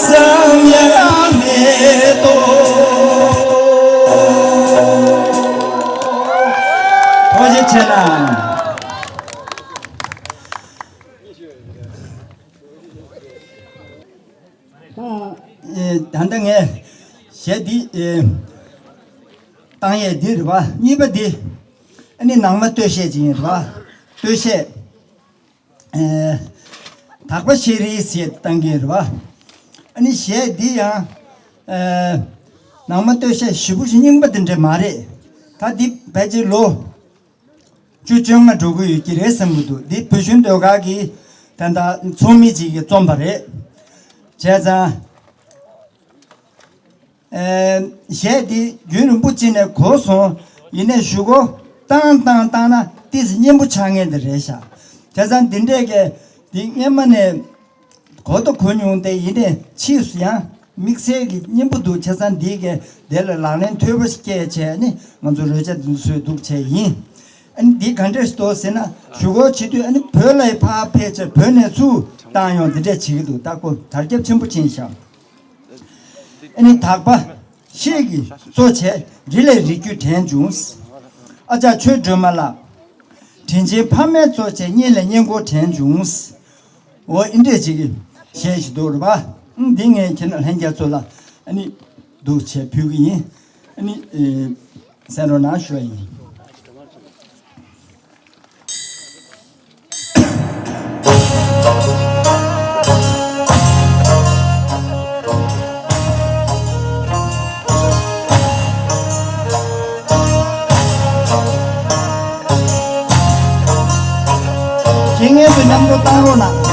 ཙམ་ཡང་མེད་དོ། ཐུགས་རྗེ་ཆེ་གནང་། གཞས་འདི་ཨེ་བཏང་ཡས་འདི་རེད་པ། གཉིས་པ་འདི་ཨ་ནི་ནང་མ་སྟོད་གཞས་ཅིག་ཡིན་རེད་པ། སྟོད་གཞས་ཨེ་དག་པ་ཤེས་རིག་ཟེར་བཏང་གི་རེད་པ། ཨ་ནི་གཞས་འདི་ཡང་ཨེ་ནང་མ་སྟོད་གཞས་ཞེ་པོ་ཞིག་རྙིང་པ་འདི་འདྲ་མ་རེད། ད་འདི་ཕལ་ཆེར་ལོ་བཅུ་བཅོ་ལྔ་འགྲོ་གི་ཡོད་ཀྱི་རེད་བསམ་གྱི་འདུག་འདི་བོད་གཞུང་ཟློས་གར་གྱི་ད་ལྟ་ཚོགས་མི་གཅིག་གིས་རྩོམ་པ་རེད། བྱས་ཙང་ཨེ་གཞས་འདི་རྒྱུན་རིང་པོ་ཅིག་ནས་གོ་སོང་། ཡིན་ནའི་གཞུག་གུ་བཏང་བཏང་བཏང་ན་ཏོག་ཙམ་སྙན་པོ་ཆགས་ངེས་འདི་རེད་ཤག་བྱས་ཙང་འདི་འདྲས་ཀྱི་འདི་སྔས་མ་ནས་གོ་དང་གོ་མྱོང་སྟེ། ཡིན་ནའི་ཕྱིས་སུ་ཡང་དམིགས་བསལ་གྱི་སྙན་པོ་འདུག་བྱས་ཙང་འདི་གའི་དེ་ལ་ལག་ལེན་མཐུད་པ་ཞིག་སྐྱེལ་བྱས་ནས་ང་ཚོ་རོལ་ཆ་འདི་ཚོ་བཟོས་འདུག་བྱས་ཡིན། ཨ་ནི་འདི་ག་འདྲས་འདུག་ཟེར་ན། གཞུག་གུ་བྱེད་དུས་ཨ་ནི་བོད་ལ་ཕར་ཕེབས་བྱས་བོད་ནས་ཚུར་བཏང་ཡོང་འདི་འདྲས་བྱེད་ཀྱི་འདུག་ད་ཁོ་དར་ཁྱབ་ཆེན་པོ་ཕྱིན་ཤག་ཨ་ནི་དག་པ་ཤེས་ཀྱིས་གཙོ་བྱས་རི་ལས་རི་རྒྱུད་དྲན་བྱུང་། ཨ་ཅག་ཆོས་སྒྲོལ་མ་ལགས། དྲིན་ཆེན་ཕ་མས་གཙོ་བྱས་གཉེན་ལས་གཉེན་སྐོར་དྲན་བྱུང་། འོ་ཨིན་འདྲས་ཅིག་གི་གཞས་ཤིག་འདུག་རེད་པ། ཨང་འདི་ངས་ཁྱེད་རང་ལྷན་རྒྱས་ཚོ་ལ་ཨ་ནི་འདུག་བྱས་ཕུལ་གི་ཡིན། ཨ་ནི་ཨེ་གསན་རོགས་གནང་ཞུ་བ་ཡིན། ཁྱེད་ངེད་ཚོ་མཉམ་དུ་བཏང་རོགས་གནང་།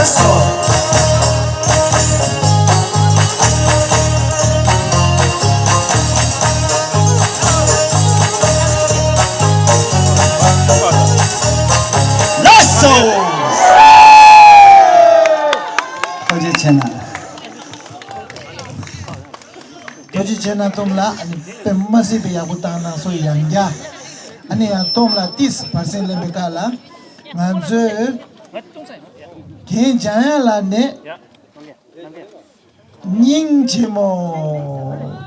ལགས་སོ། ཐུགས་རྗེ་ཆེ་གནང་། ཐུགས་རྗེ་ཆེ་གནང་། སྟོབས་ལགས་ཨ་ནི་དཔེ་མ་སྲིད་པའི་ཡག་པོ་བཏང་གནང་སོང་། ཡང་བསྐྱར་ཨ་ནི་ཡང་སྟོབས་ལགས་ཏིས་བར་གསེང་ལེན་པའི་སྐབས་ལ་ང་ཚོས་རྒན་འཇམ་དབྱངས་ལགས་ནས། སྙིང་རྗེ་མོ།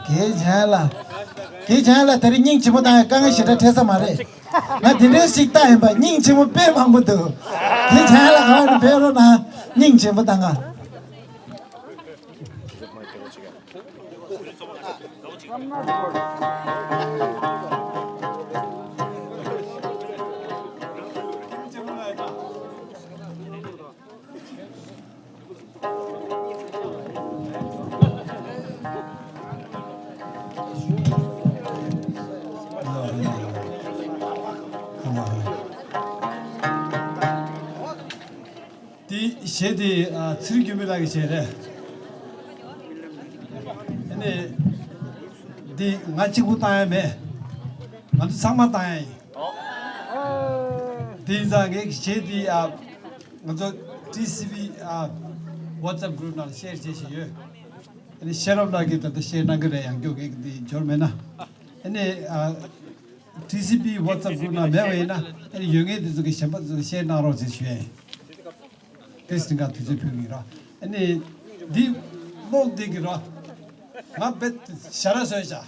རྒན་འཇམ་དབྱངས་ལགས། རྒན་འཇམ་དབྱངས་ལགས་དེ་རིང་སྙིང་རྗེ་མོ་བཏང་ཡ་དཀའ་ངལ་ཞེ་དྲག་འཕྲད་ས་མ་རེད། ང་དེ་འདྲའི་ཞིག་བཏང་ཡིན་པ། སྙིང་རྗེ་མོ་དཔེ་མང་པོ་འདུག་རྒན་འཇམ་དབྱངས་ལགས་ག་བ་ནས་ཕེབས་རོགས་གནང་། སྙིང་རྗེ་མོ་བཏང་ག་དེ་གཞས་དེ་ཨ་ཚེ་རིང་སྐྱིད་པོ་ལགས་ཀྱི་གཞས་རེད། ཨ་ནི་འདི་ང་གཅིག་པུ་བཏང་ཡ་མེད། ང་ཚོ་ཚང་མ་བཏང་ཡ་ཡིན། དེ་ཡིན་ཙང་ངའི་གཞས་འདི་ཨ་ང་ཚོ་ཊི་སི་ཝི་ཨ་WhatsApp group ནང་ལ་ཤེར་བྱེད་བཞིན་ཡོད། ཨ་ནི་ཤེས་རབ་ལགས་ཀྱིས་ད་ལྟ་ཤེར་གནང་གི་རེད། ཡང་བསྐྱར་ངས་འདི་འབྱོར་མེད་ན། ཨ་ནི་ཨ་ཊི་སི་ཝི་WhatsApp group ནང་མེད་པ་ཡིན་ན། ཨ་ནི་ཡོད་མཁན་དེ་ཚོ་གི་གཞན་པ་ཚོ་ཤེར་གནང་རོགས་ཞེས་ཞུ་ཡ་ཡིན། དེ་སྲིད་ང་དུས་ཚོད་ཕུལ་གི་ར། ཨ་ནི་འདི་ཀློག་བསྡད་ཀྱི་ར། ང་རྦད་ཞ་ར་བཟོས་བཞག་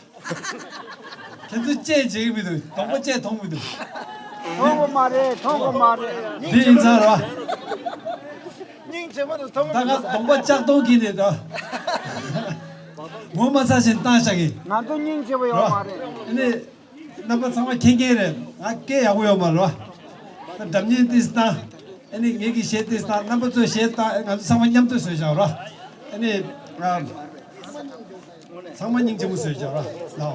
ཁྱེད་ཚོ་ཅེས་བྱེད་ཀྱི་མི་འདུག་གདོང་པ་ཅེས་མཐོང་མི་འདུག་མཐོང་གི་མ་རེད། མཐོང་གི་མ་རེད། འདི་ཡིན་ཙང་ར། སྙིང་རྗེ་མོ་དང་མཐོང་གི་མི་འདུག་ད་ང་གདོང་པ་ལྕགས་གདོང་གིས་ནས་ད། ངོ་མ་ཚ་ཞིང་བཏང་བཞག་གི། ང་ཚོ་སྙིང་རྗེ་པོ་ཡོད་མ་རེད། ཨ་ནི། རྣམ་པ་ཚང་མ་མཁྱེན་མཁན་རེད། ང་སྐད་ཡག་པོ་ཡོད་མ་རེད་བ། སྒྲ་སྙན་ཏིས་དང་། ཨ་ནི་ངེད་ཀྱི་གཞས་ཏིས་དང་། རྣམ་པ་ཚོས་གཞས་དང་། ང་ཚོ་ཚང་མ་མཉམ་དུ་བཟོས་བཞག་ར། ཨ་ནི། ང་ཚང་མ་སྙིང་རྗེ་མོ་བཟོས་བཞག་ར། ལའོ།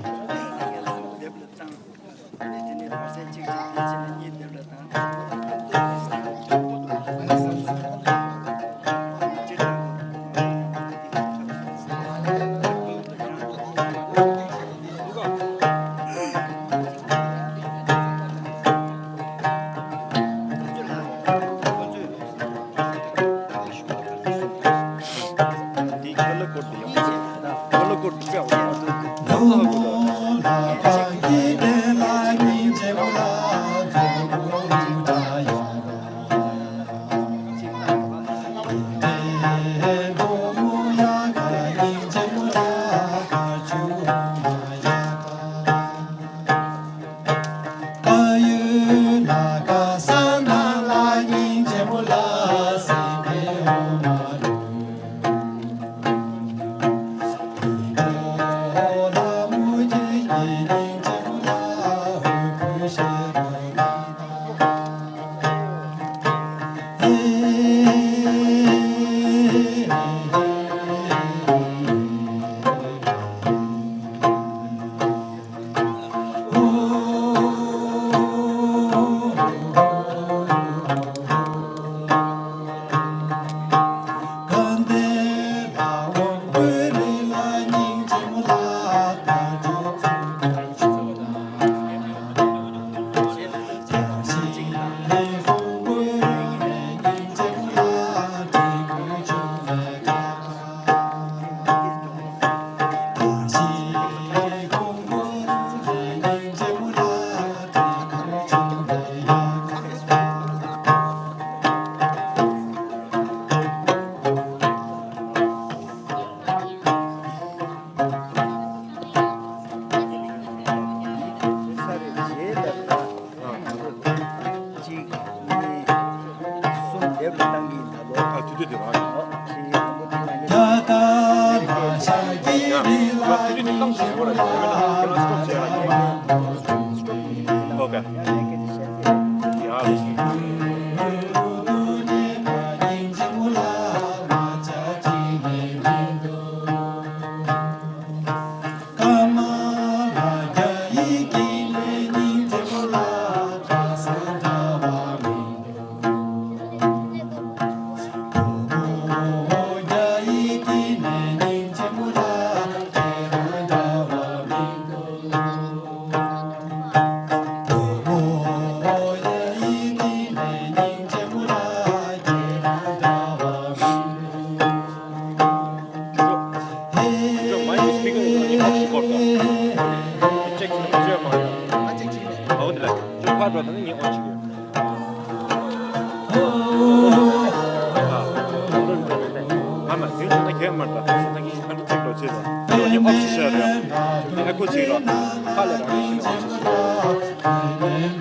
གཅིག་གཉིས། གསུམ་ལེབ་ལ་བཏང་གི་ཡིན་ད་ལོ། ཨ་དུས་ཚོད་དེ་རང་རེད། ཨོ་ཁྱི་དང་པོ་དེ་ལ་ངས་ཡ་ད་ད་ཤ་ཀི་རི་ལ་ཡ་ད་དུས་ཚོད་དེ་བཏང་ཞིག་ཡོད་རེད། ཡང་ན་ཁྱེད་རང་སི་ཊོབ་བྱས་ར། ཡང་ན་ཁྱེད་རང་སི་ཊོབ་བྱས་ར། ཨོ་ཁེ། ཡ་ལ་ཞིག་མར་ད་ད་གིན་ཨ་འདྲ་ཅིག་ལོ་ཅིག་ལ་ཨ་ལོ་ཡི་ཨོབ་ཅིག་ཤར་རེད། ཨ་ཁུ་ཅིག་ལ་ཁ་ལ་རང་ཤི་ཨོབ་ཅིག་ཤར།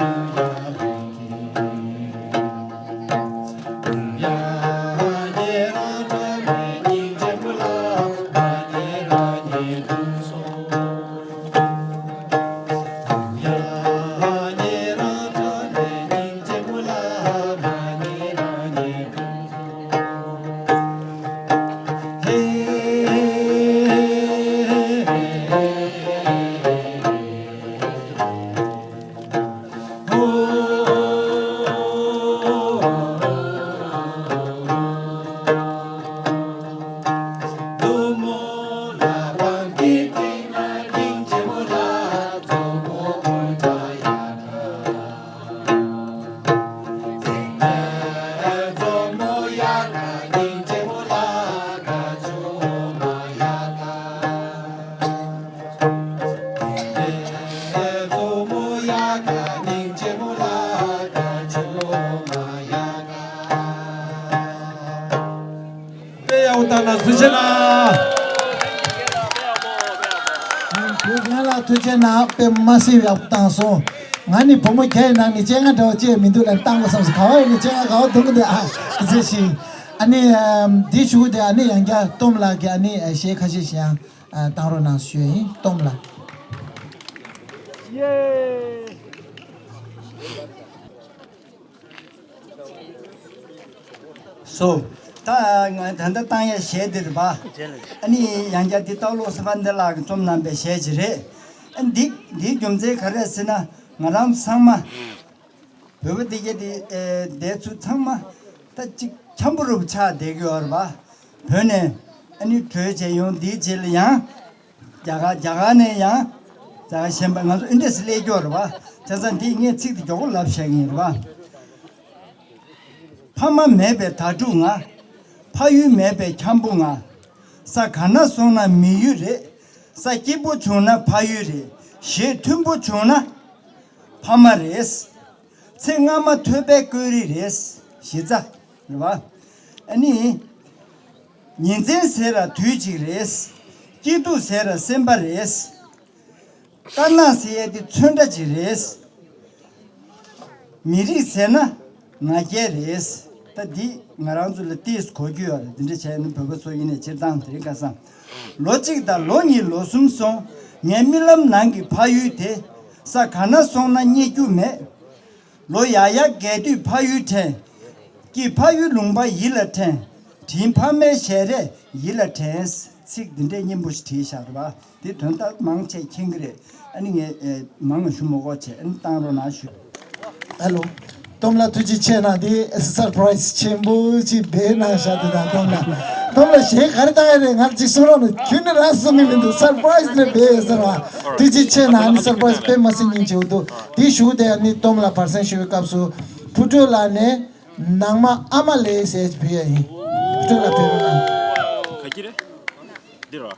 དཔེ་ཡག་པོ་བཏང་གནང་། ཐུགས་རྗེ་གནང་། ང་ལ་ཐུགས་རྗེ་གནང་། དཔེ་མ་སྲིད་ཡག་པོ་བཏང་སོང་། ང་ནི་བུ་མོ་བརྒྱ་ཡི་ནང་ནས་སྤྱན་སྔ་འདྲ་བོ་ཅི་ཡང་མི་འདུག་ལབ་བཏང་དགོས་བསམ་སོང་། ག་བ་ཡིན་ནའི་སྤྱན་སྔ་ག་བ་འདུག་གི་འདུག་ཨ་ཟེར་ཞིང་། ཨ་ནི་ཨམ་འདི་ཞུ་གི་འདུག་ཨ་ནི་ཡང་བསྐྱར་སྟོམ་ལགས་ཀྱིས་ཨ་ནི་གཞས་ཁ་ཤས་ཤིག་ཡང་བཏང་རོགས་གནང་ཞུ་ཡ་ཡིན། སྟོམ་ལགས། སོ། ད་ང་ད་ལྟ་བཏང་ཡ་གཞས་འདི་རེད་པ། ཨ་ནི་ཡང་བསྐྱར་འདི་སྟག་ལོ་སེམས་དཔའ་འདི་ལགས་ཀྱིས་རྩོམ་གནང་པའི་གཞས་ཅིག་རེད། ཨ་འདི་འདིའི་རྒྱུ་མཚན་ག་རེ་རེད་ཟེར་ན། ང་རང་ཚང་མ་བོད་པ་འདི་ག་འདི་ཨེ་འདས་ཚུལ་ཚང་མ་ད་ཅིག་འཁྱམ་པོ་རུ་ཆགས་བསྡད་ཀྱི་ཡོད་རེད་པ། བོད་ནས་ཨ་ནི་བྲོས་བྱས་ཡོང་འདིའི་རྗེས་ལ་ཡང་རྒྱ་གར་རྒྱ་གར་ནས་ཡང་རྒྱ་གར་གཞན་པ་ང་ཚོ་ཨིན་འདྲས་སླེབས་ཀྱི་ཡོད་རེད་པ། བྱས་ཙང་འདི་ངས་ཚིག་འདི་མགྱོགས་པོ་ལབ་བཞག་གི་ཡིན་རེད་པ། ཕ་མ་མེད་པའི་དྭ་ཕྲུག་ང་། ཕ་ཡུལ་མེད་པའི་འཁྱམ་པོ་ང་། ས་ག་ན་སོང་ན་མི་ཡུལ་རེད། ས་སྐྱིད་པོ་བྱུང་ན་ཕ་ཡུལ་རེད། གཞས་མཐུན་པོ་བྱུང་ན་ཕ་མ་རེད། ཚེ་སྔ་མ་ཐོས་པའི་བཀོད་རིས་རེད། གཞི་རྩ་རེད་པ། ཨ་ནི། ཉིན་མཚན་ཟེར་ར་དུས་གཅིག་རེད། སྐྱིད་སྡུག་ཟེར་ར་སེམས་པ་རེད། དཀར་ནག་ཟེར་ཡས་དེ་ཚོན་ཁྲ་ཅིག་རེད། མི་རིགས་ཟེར་ན་ང་རྒྱལ་རེད། ད་འདི་ང་རང་ཚོ་ལ་ཏིས་གོ་རྒྱུ་ཡོད་རེད། འདི་འདྲ་བྱས་ན་བོད་པ་ཚོ་ཡིན་ནའི་སྤྱིར་བཏང་དེ་རིང་ཁ་སང་། ལོ་གཅིག་དང་ལོ་གཉིས་ལོ་གསུམ་སོང་། ངའི་རྨི་ལམ་ནང་གི་ཕ་ཡུལ་དེ། ས་ག་ན་སོང་ན་རྙེད་རྒྱུ་མེད། ལོ་ཡག་ཡག་རྒས་དུས་ཕ་ཡུལ་དྲན། སྐྱིད་ཕ་ཡུལ་ལུང་པ་ཡིད་ལ་དྲན། དྲིན་ཕ་མའི་ཞལ་རས་ཡིད་ལ་དྲན། ཚིག་འདི་འདྲའི་སྙན་པོ་ཞིག་བྲིས་བཞག་རེད་པ། འདི་དོན་དག་མང་ཆེ་མཁྱེན་གྱི་རེད། ཨ་ནི་ངས་ཨེ་མང་ང་ཞུ་མི་དགོས་བྱས། ཨ་ནི་བཏང་རོགས་གནང་ཞུ། ཨ་ལོ། སྟོམ་ལགས་ཐུགས་རྗེ་ཆེ་གནང་། འདི་སར་པ་རའི་སི་ཆེན་པོ་ཅིག་སྦས་གནང་བཞག་འདུག་ད་སྟོམ་ལགས། སྟོམ་ལགས་གཞས་ག་རེ་བཏང་ཡ་རེད། ང་ལ་ཅིག་གསུང་རོགས་གནང་། ཁྱོད་ནི་རག་སོང་མི་མི་འདུག་སར་པ་རའི་སི་རེད་སྦས་ཡོད་ཟེར་བ། ཐུགས་རྗེ་ཆེ་གནང་། ཨ་ནི་སར་པ་རའི་སི་དཔེ་མ་སྲིད་སྙིང་རྗེ་པོ་འདུག་དེ་ཞུ་དེ་ནི་སྟོམ་ལགས་བར་གསེང་ཞུ་བའི་སྐབས་སུ་ཕུ་ཊོ་ལགས་ནས་ནང་མ་ཨ་མ་ལེ་ཟེར་ཅིག་ཕུལ་ཡ་ཡིན། ཕུ་ཊོ་ལགས་ཕེབས་རོགས་གནང་། ག་གི་རེད། འདི་རོ།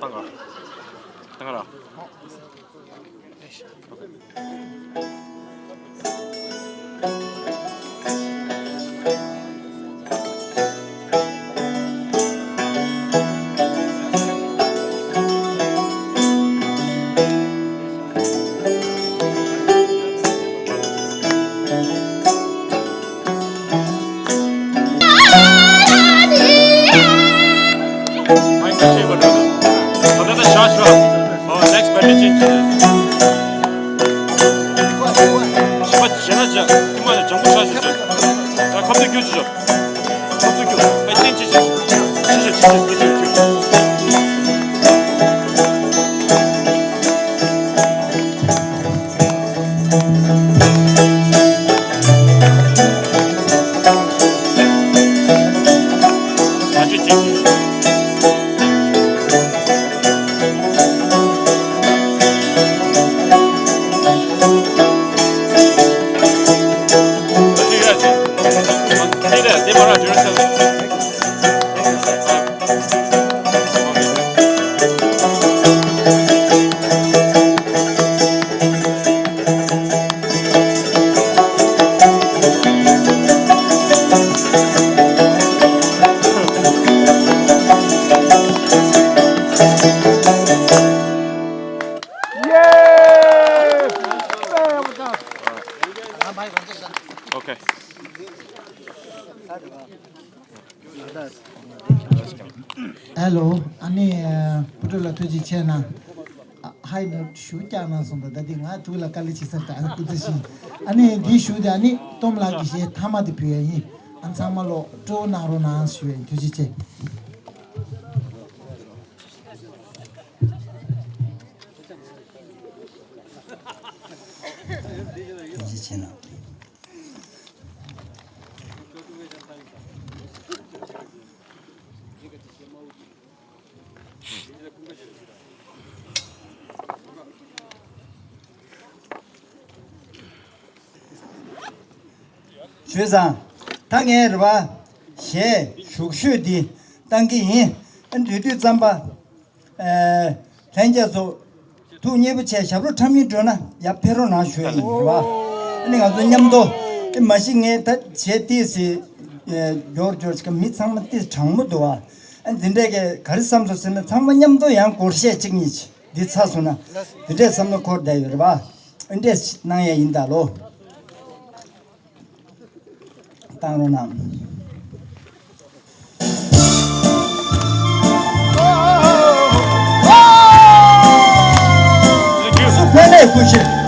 ཏང་ག་ཏང་ག་ར། ཧེ་ལོ། ཨ་ནི་བུ་ཕྲུག་ལ་ཐུགས་རྗེ་ཆེ་གནང་། ཨ། ཧའི་ནོ་ཊི་ཞུ་རྒྱག་གནང་སོང་པ། ད་འདི་ང་ཐུགས་ལ་དཀའ་ལས་བྱེད་ས་རེད། ཨ་ནི་སྐུ་ཚེ་ཞིང་། ཨ་ནི་འདི་ཞུ་དེ། ཨ་ནི་ཏོམ་ལགས་ཀྱི་གཞས་མཐའ་མ་དེ་ཕུལ་ཡ་ཡིན། ཨ། ཚང་མ་ལོ་སྤྲོ་བོ་གནང་རོགས་གནང་ཞུ་ཡ་ཡིན། ཐུགས་རྗེ་ཆེ། ཐུགས་རྗེ་ཆེ་གནང་། ཞུས་ཙང་། ད་ངས་རེད་པ། གཞས་ཞུགས་ཤོས་འདི་བཏང་གི་ཡིན། ཨ། དུས་དུས་ཙམ་པ། ཨ། ལྷན་རྒྱས་ཚོ་ཐུགས་མཉེས་པོ་བྱས། ཞབས་བྲོ་འཁྲབ་སྙིང་འདོད་ན་ཡར་ཕེབས་རོགས་གནང་ཞུ་ཡ་ཡིན། རེད་པ། ཨ་ནི་ང་ཚོ་མཉམ་དུ། ཨ། མ་གཞི་ངས་ད་གཞས་ཏོག་ཙམ། ཨ། འགྱུར་འགྱུར་ཅིག་མི་ཚང་མ་ཏོག་ཙམ་གྲང་མོ་འདུག་པ། ཨ། འདི་འདྲས་ཀྱི་ག་རེ་བསམ་སོང་ཟེར་ན། ཚང་མ་མཉམ་དུ་ཡང་སྒོར་གཞས་གཅིག་གཉིས་ཅིག་འདི་ཚར་སོང་ན། འདི་འདྲས་བསམ་བློ་འཁོར་བསྡད་ཡོད། རེད་པ། འདི་འདྲས་གནང་ཡ་ཡིན་ད་ལོ། བཏང་རོགས་གནང་། སུ་ཕན་ལས་སྐུ་ཞེས།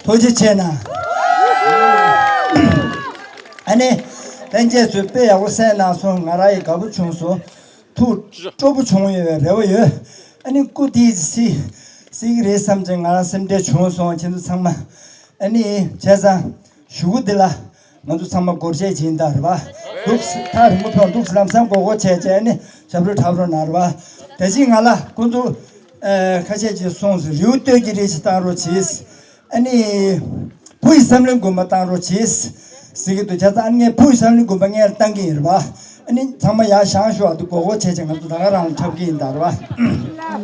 ཐུགས་རྗེ་ཆེ་གནང་། ཨ་ནི་ལྷན་རྒྱས་ཚོས་དཔེ་ཡག་པོ་གསན་གནང་སོང་། ང་རང་ཡང་དགའ་པོ་བྱུང་སོང་། ཐུགས་སྤྲོ་པོ་བྱུང་ཡོད་པའི་རེ་བ་ཡོད། ཨ་ནི་སྐུ་དེ་སྲིད་སྲིད་ཀྱི་རེད་བསམ་བྱས་ང་རང་སེམས་ཁྲལ་བྱུང་སོང་། ཁྱེད་ཚོ་ཚང་མ། ཨ་ནི་བྱས་ཙང་གཞུག་གུ་འདི་ལ་ང་ཚོ་ཚང་མ་སྒོར་གཞས་བྱིན་དང་། རེད་པ། འདུག་སེ་ཐག་རིང་པོ་ཕེབས། འདུག་སེ་ལམ་སང་མགོ་སྐོར་བྱས་བྱས། ཨ་ནི་ཞབས་བྲོ་འཁྲབ་རོགས་གནང་། རེད་པ། ད་ཅི་ང་ལ་ཁོང་ཚོ། ཨ། ཁ་ཤས་ཀྱིས་གསུངས་སོང་། རི་བོ་སྟོད་ཀྱི་རི་ཞིག་བཏང་རོགས་གྱིས། ཨ་ནི་བུ་ཡི་བསམ་གླིང་དགོན་པ་བཏང་རོགས་གྱིས་ཟེར་གྱི་འདུག། བྱས་ཙང་ཨ་ནི་ངས་བུ་ཡི་བསམ་གླིང་དགོན་པ་སྔོན་ལ་བཏང་གི་ཡིན། རེད་པ། ཨ་ནི་ཚང་མ་ཡར་བཞེངས་ཤོག། ཨ། འདི་མགོ་སྐོར་བྱས་བྱས་ང་ཚོ་ད་ག་རང་ལ་འཁྲབ་ཀྱི་ཡིན་ད། རེད་པ།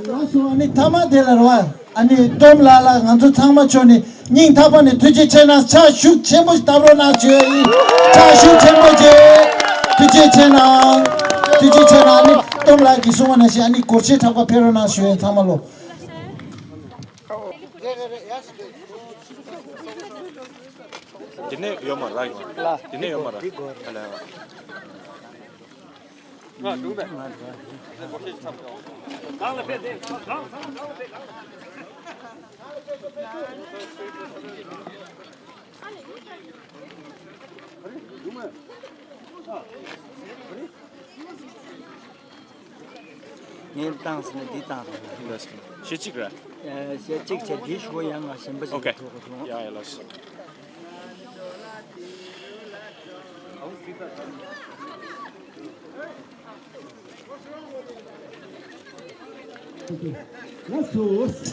ལགས་སོ། ཨ་ནི་མཐའ་མ་དེ་ལ། རེད་པ། ཨ་ནི་ཏོམ་ལགས་ལ་ང་ཚོ་ཚང་མ་ཕྱོགས་ནས་སྙིང་ཐག་པ་ནས་ཐུགས་རྗེ་ཆེ་གནང་། ཕྱག་ཤུགས་ཆེན་པོ་ཞིག་བརྡབ་རོགས་གནང་ཞུ་ཡ་ཡིན། ཕྱག་ཤུགས་ཆེན་པོ་བྱེད། ཐུགས་རྗེ་ཆེ་གནང་། ཐུགས་རྗེ་ཆེ་གནང་། ཨ་ནི་ཏོམ་ལགས་ཀྱིས་གསུངས་པ་ནང་བཞིན། ཨ་ནི་སྒོར་གཞས་འཁྲབ་པར་ཕེབས་རོགས་གནང་ཞུ་ཡ་ཡིན། ཚང་མ་ལོ། འདི་ནས་ཡོད་མ་རེད། ཡོད་མ་རེད། འདི་ནས་ཡོད་མ་རེད། ཨ་ལ། ངས་བཏང་ཟེར་ན་འདི་བཏང་རོགས། གཞས་གཅིག་རེད། ཨ། གཞས་གཅིག་བྱས། འདི་ཞུ་བ་ཡང་ང་གཞན་པ་ཞིག་ཨོ་ཁེ། འགྲོ་དགོས་འདུག། ཡ་ཡ། ལགས་སོ། ལགས་སོ།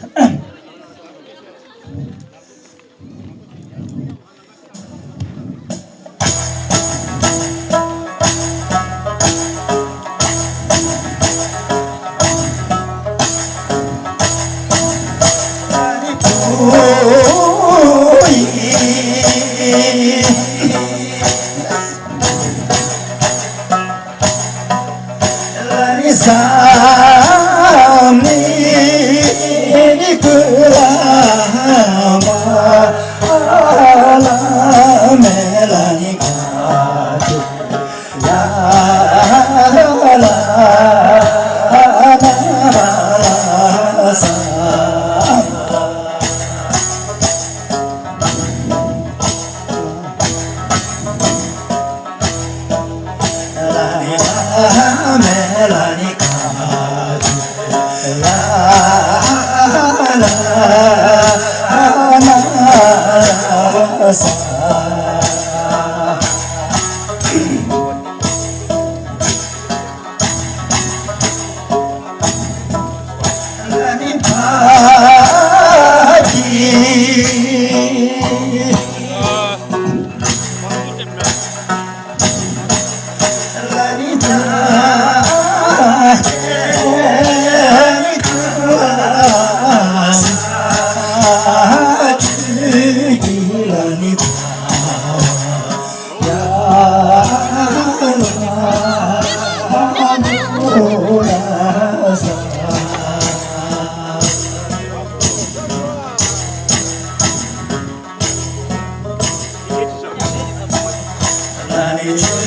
ད་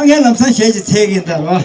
ངས་ལམ་སང་གཞས་ཅིག་འཚལ་གྱིན་ད་རོ།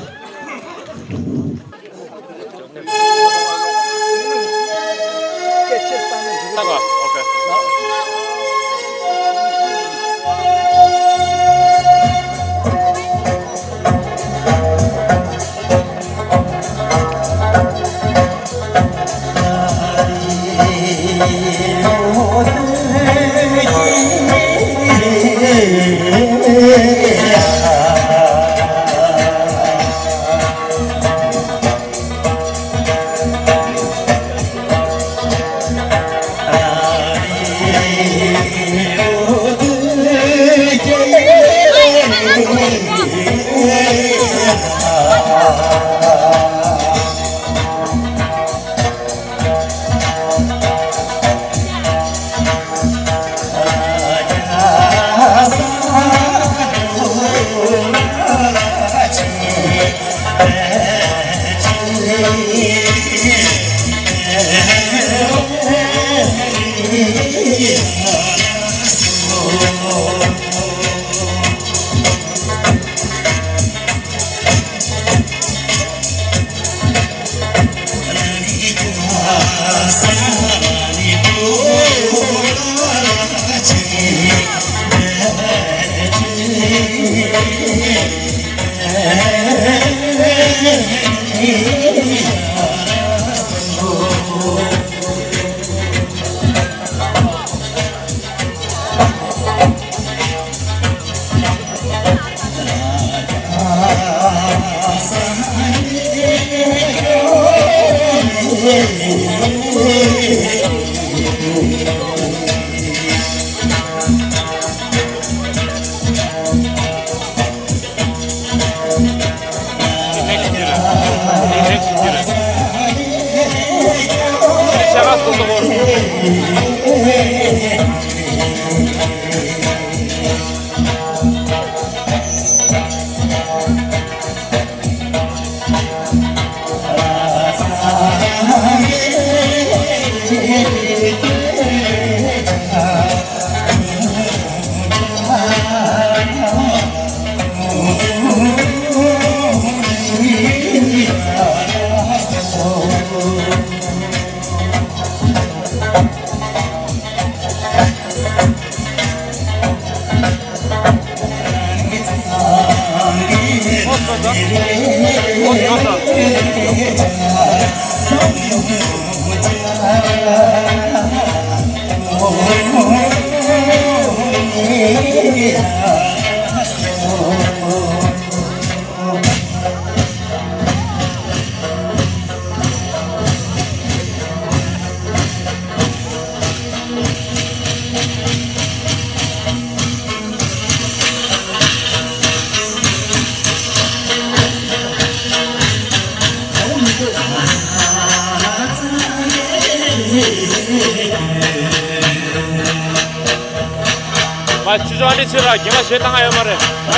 མ་ཆུ་ཆུ་ཨ་འདྲི་ཆུ་ར་རྒན་ལགས་ཞེ་ཐང་ཡོད་མ་རེད། མ་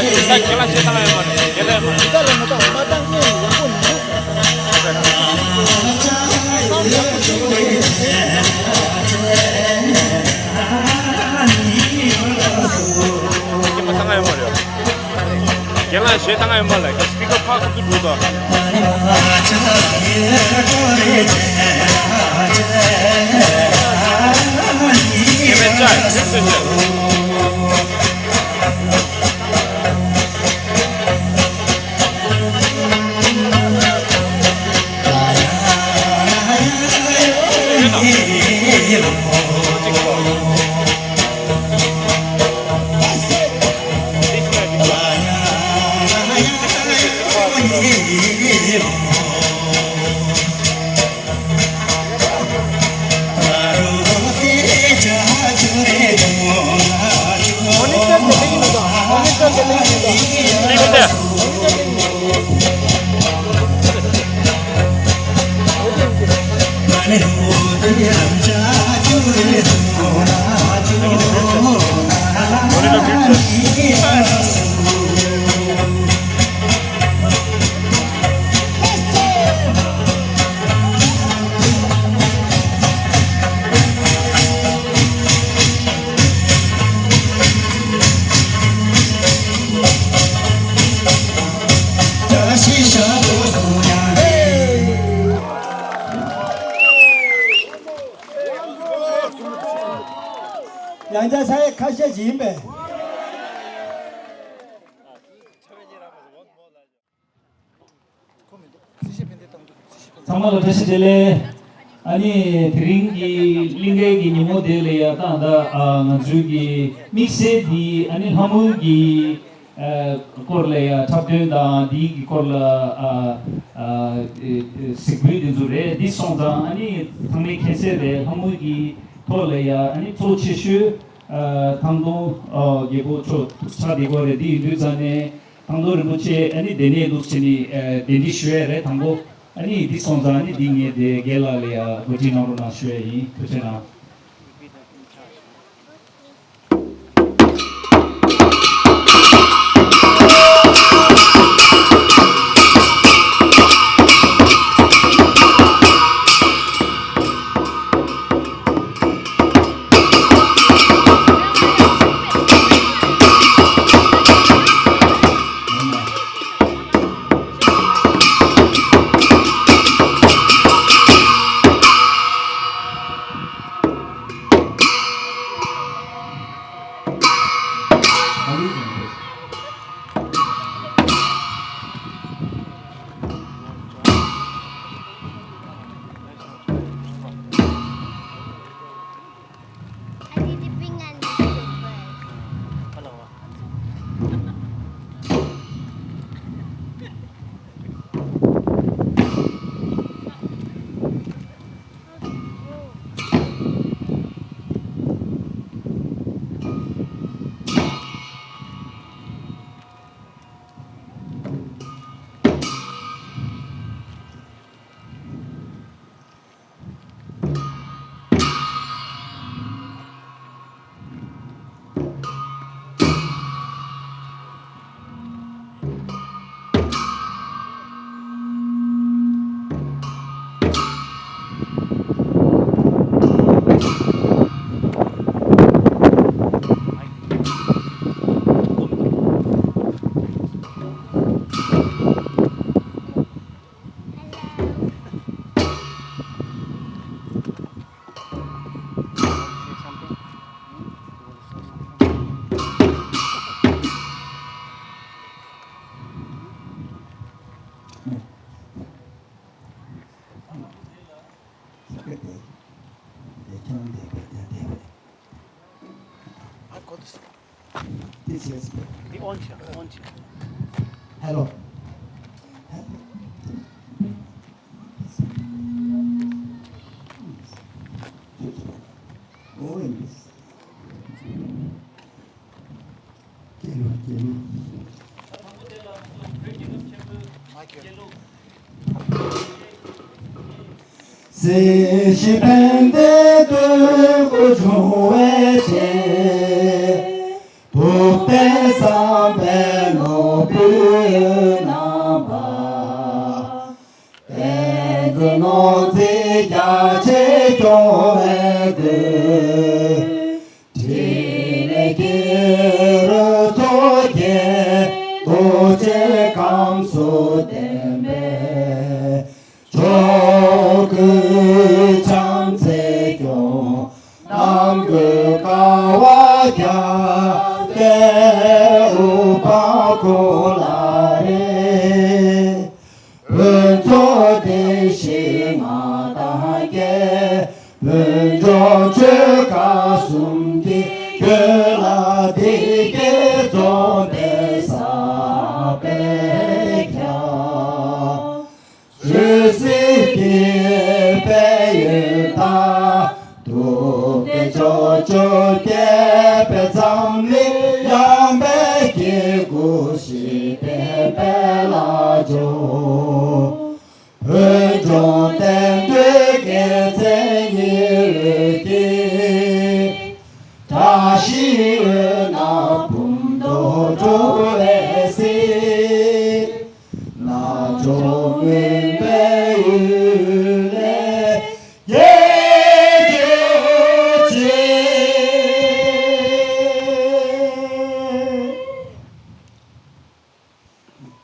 ཆུ་ས་རྒན་ལགས་ཞེ་ཐང་ཡོད་མ་རེད། རྒན་ལགས་ཡོད་མ་རེད། རྒན་ལགས་ཐང་ཡོད་མ་རེད། རྒན་ལགས་ཞེ་ཐང་ཡོད་མ་རེད། སི་པི་ཀར་ཕར་ཁ་ཐུག་འགྲོ་དང་། ཡང་བསྐྱར་ས་ཡ་ཁ་ཤས་ཤིག་ཡིན་པས། ཚང་མ་ལ་བཀྲ་ཤིས་བདེ་ལེགས། ཨ་ནི་དེ་རིང་གི་གླིང་གའི་གི་ཉིན་མོ་དེ་ལ་ཡ་ད་ད་ང་ཚོའི་གི་དམིགས་བསལ་འདི་ཨ་ནི་ལྷ་མོའི་གི་སྐོར་ལ་ཡ་འཁྲབ་སྟོན་དང་འདིའི་གི་སྐོར་ལ་གཟིགས་འབུལ་དེ་ཚོ་རེད། འདི་སོང་ཙང་ཨ་ནི་ཚང་མས་མཁྱེན་གསལ་རེད། ལྷ་མོའི་གི་ཐོག་ལ་ཡ་ཨ་ནི་གཙོ་ཆེ་ཤོས་ཐང་སྟོང་རྒྱལ་པོ་མཆོག་ཆགས་བསྡད་ཀྱི་ཡོད་རེད། འདི་ཡིན་དུས་ཙང་ནས། ཐང་སྟོང་རིན་པོ་ཆེ་ཨ་ནི་དེ་ནས་འདུག་བྱས་ནས་ཨ་གདན་འདྲེན་ཞུ་ཡ་རེད། དང་པོ་ཨ་ནི་འདི་སོང་ཙང་ཨ་ནི་འདི་ངས་དེ་རྒན་ལགས་ལ་ཡ་གོ་སྒྲིག་གནང་རོགས་གནང་ཞུ་ཡ་ཡིན། ཐུགས་རྗེ་གནང་། འདི་ཨོན་བྱས། ཨོན་བྱས། Hello. སྲིད་ཞི་ཕན་བདེ་འདོད་དགུ་འབྱུང་བའི་ཆེད། བུ་དཔལ་བཟང་པོའི་ནོར་བུས་གནང་བ། བསྟན་འཛིན་ནོར་འཛིན་རྒྱ་ཆེ་སྐྱོང་བའི་མགོན། ཕྲིན་ལས་ཀྱི་རོལ་མཚོ་རྒྱས། རྡོ་རྗེ་ཁམས་སུ་བསྟན་པའི། ཕྱོགས་ཀུན་བྱམས་བརྩེས་སྐྱོང་། ནམ་མཁའི་ཀ་བ་བརྒྱ་སྟེ། དབུ་འཕང་གོང་ལ་རེག། ཕུན་ཚོགས་བདེ་གཤེགས་མངའ་ཐང་རྒྱས། ཕུན་ཚོགས་ཆོས་འཁོར་གསུམ་གྱི་རྒྱུད་ལ། བདེ་སྐྱིད་འཛོམས་པའི་ས་བོན་ཁྱབ། ཆོས་སྲིད་ཀྱི་དཔལ་ཡོན་དང་། ཐུབ་བསྟན་ཕྱོགས་བཅུར་རྒྱས་པའི་འཛམ་གླིང་། ཡངས་པའི་སྐྱེ་དགུའི་ཞི་བདེ་འཕེལ་ལ་སྦྱོར། བོད་ལྗོངས་བསྟན་འགྲོའི་རྒྱལ་མཚན་ཉི་འོད་ཀྱིས། བཀྲ་ཤིས་འོད་སྣང་འབུམ་སྟོང་འཕྲོ་བའི་གསེང་། རྣལ་འབྱོར་མུན་པའི་ཡུལ་ལས་རྒྱལ་གྱུར་ཅིག་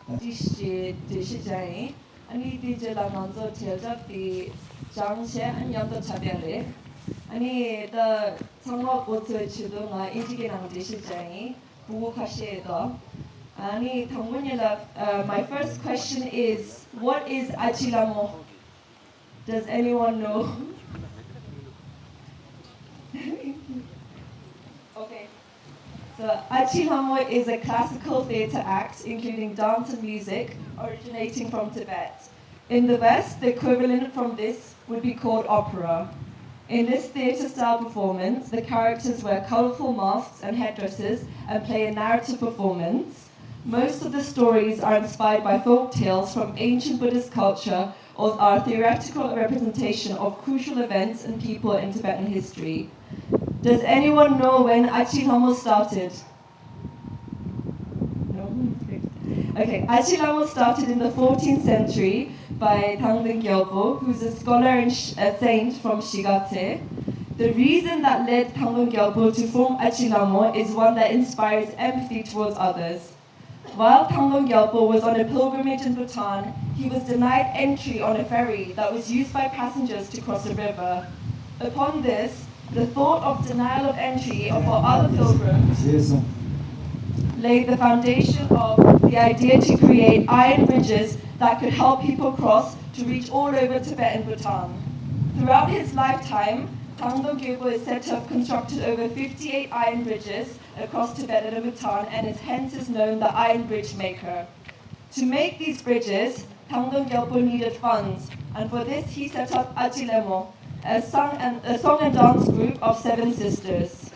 བཀྲ་ཤིས་བདེ་ལེགས་ཞུ་བྱ་ཡིན། ཨ་ནི་དེ་རྗེས་ལ་ང་ཚོ་དྲིལ་བསྒྲགས་དེ་སྦྱངས་བྱས། ཨ་ནི་མཉམ་དུ་འཁྲབ་ཡ་རེད། ཨ་ནི་ད་ཚང་མ་མགོ་ཚོས་ཆེད་དུ་ང་ཨིན་ཇི་གི་ནང་འགྲེལ་བཤད་བྱ་ཡིན། ཕྲུ་གུ་ཁ་ཤས་དང་། ཨ་ནི་དང་པོ་ཉིད་ལ། uh, my first question is, what is Achi Lhamo? Does anyone know? Okay. So, Achi Lhamo is a classical theatre act including dance and music originating from Tibet. In the West, the equivalent from this would be called opera. In this theatre style performance, the characters wear colorful masks and headdresses and play a narrative performance. Most of the stories are inspired by folk tales from ancient Buddhist culture or are theoretical representation of crucial events and people in Tibetan history. Does anyone know when Achi Lhamo started? No? Okay, Achi Lhamo started in the fourteenth century by Thangten Gyalpo, who's a scholar and sh- a saint from Shigatse. The reason that led Thangten Gyalpo to form Achi Lhamo is one that inspires empathy towards others. While Thangten Gyalpo was on a pilgrimage in Bhutan, he was denied entry on a ferry that was used by passengers to cross a river. Upon this, the thought of denial of entry for other pilgrims laid the foundation of the idea to create iron bridges that could help people cross to reach all over Tibet and Bhutan. Throughout his lifetime, Thangten Gyalpo is said to have constructed over fifty-eight iron bridges across Tibet and Bhutan and is hence is known the Iron Bridge Maker. To make these bridges, Thangten Gyalpo needed funds, and for this he set up Achi Lhamo, a song and, a song and dance group of seven sisters.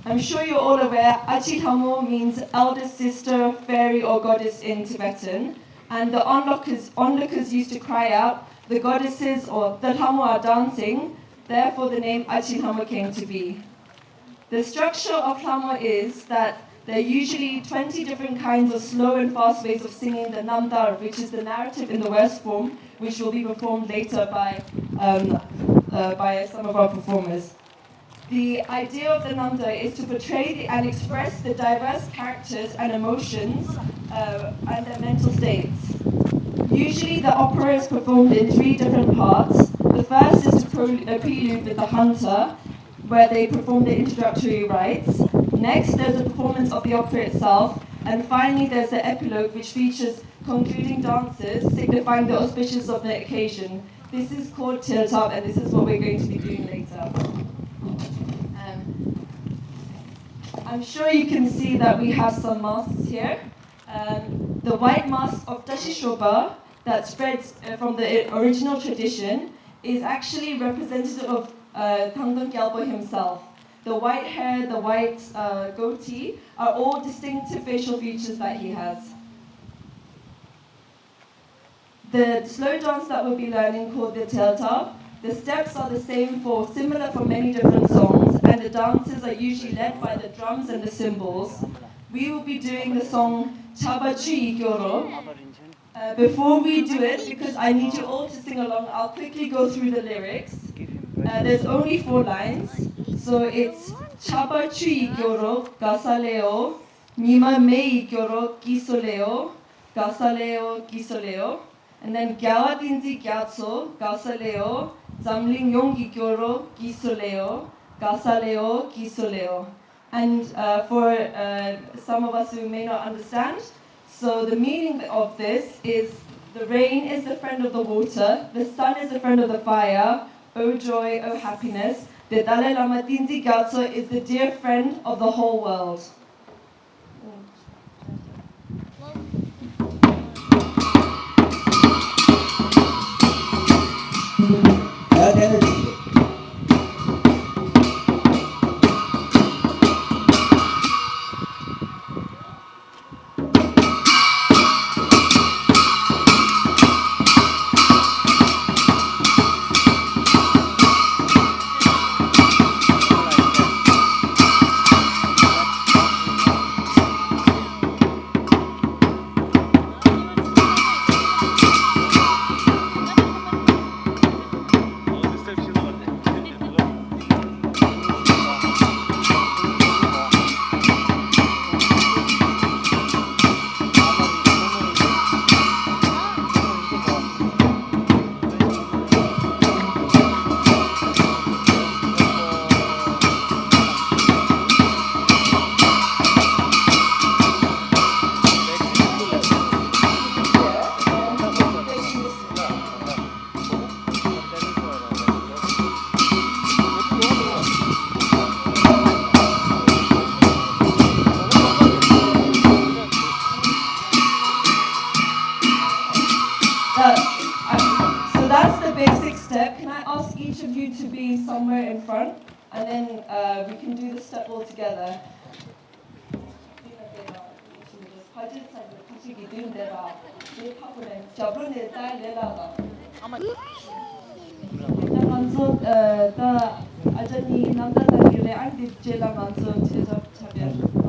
I'm sure you're all aware, Achi Lhamo means eldest sister, fairy or goddess in Tibetan, and the onlookers, onlookers used to cry out, "The goddesses or the Lhamo are dancing," therefore the name Achi Lhamo came to be. The structure of Lhamo is that there are usually twenty different kinds of slow and fast ways of singing the Namdar, which is the narrative in the verse form, which will be performed later by, um, uh, by some of our performers. The idea of the Namdar is to portray the, and express the diverse characters and emotions uh, and their mental states. Usually, the opera is performed in three different parts. The first is a, pre- a prelude with the hunter, where they perform the introductory rites. Next, there's a performance of the opera itself. And finally, there's the epilogue, which features concluding dances signifying the auspicious of the occasion. This is called Tiltap, and this is what we're going to be doing later. Um, I'm sure you can see that we have some masks here. Um, the white mask of Tashi Shoba that spreads uh, from the original tradition is actually representative of uh, Tangdong Gyalpo himself. The white hair, the white uh, goatee are all distinctive facial features that he has. The slow dance that we'll be learning called the Telta. The steps are the same for similar for many different songs, and the dances are usually led by the drums and the cymbals. We will be doing the song Chaba Chui Gyoro. Uh, before we do it, because I need you all to sing along, I'll quickly go through the lyrics. Uh, there's only four lines. So it's Chaba Chui Gyoro Gasaleo, Nima Mei Gyoro Gisoleo, Gasaleo Gisoleo. And then Gyawa Tinzi Gyatso Gasaleo, Zamling Yongi Gyoro Gisoleo, Gasaleo Gisoleo. And uh, for uh, some of us who may not understand, so the meaning of this is the rain is the friend of the water, the sun is the friend of the fire, oh joy, oh happiness. The Dalai Lama Tinzi Gyatso is the dear friend of the whole world. Uh, uh, so that's the basic step. Can I ask each of you to be somewhere in front, and then uh, we can do the step all together. ང་ཚོ་ད་ཨ་ཅག་གཉིས་རྣམ་ཐར་ལྟ་གི་རེད། ཨང་འདི་རྗེས་ལ་ང་ཚོ་ཆེད་ཆ་ཆ་བྱ།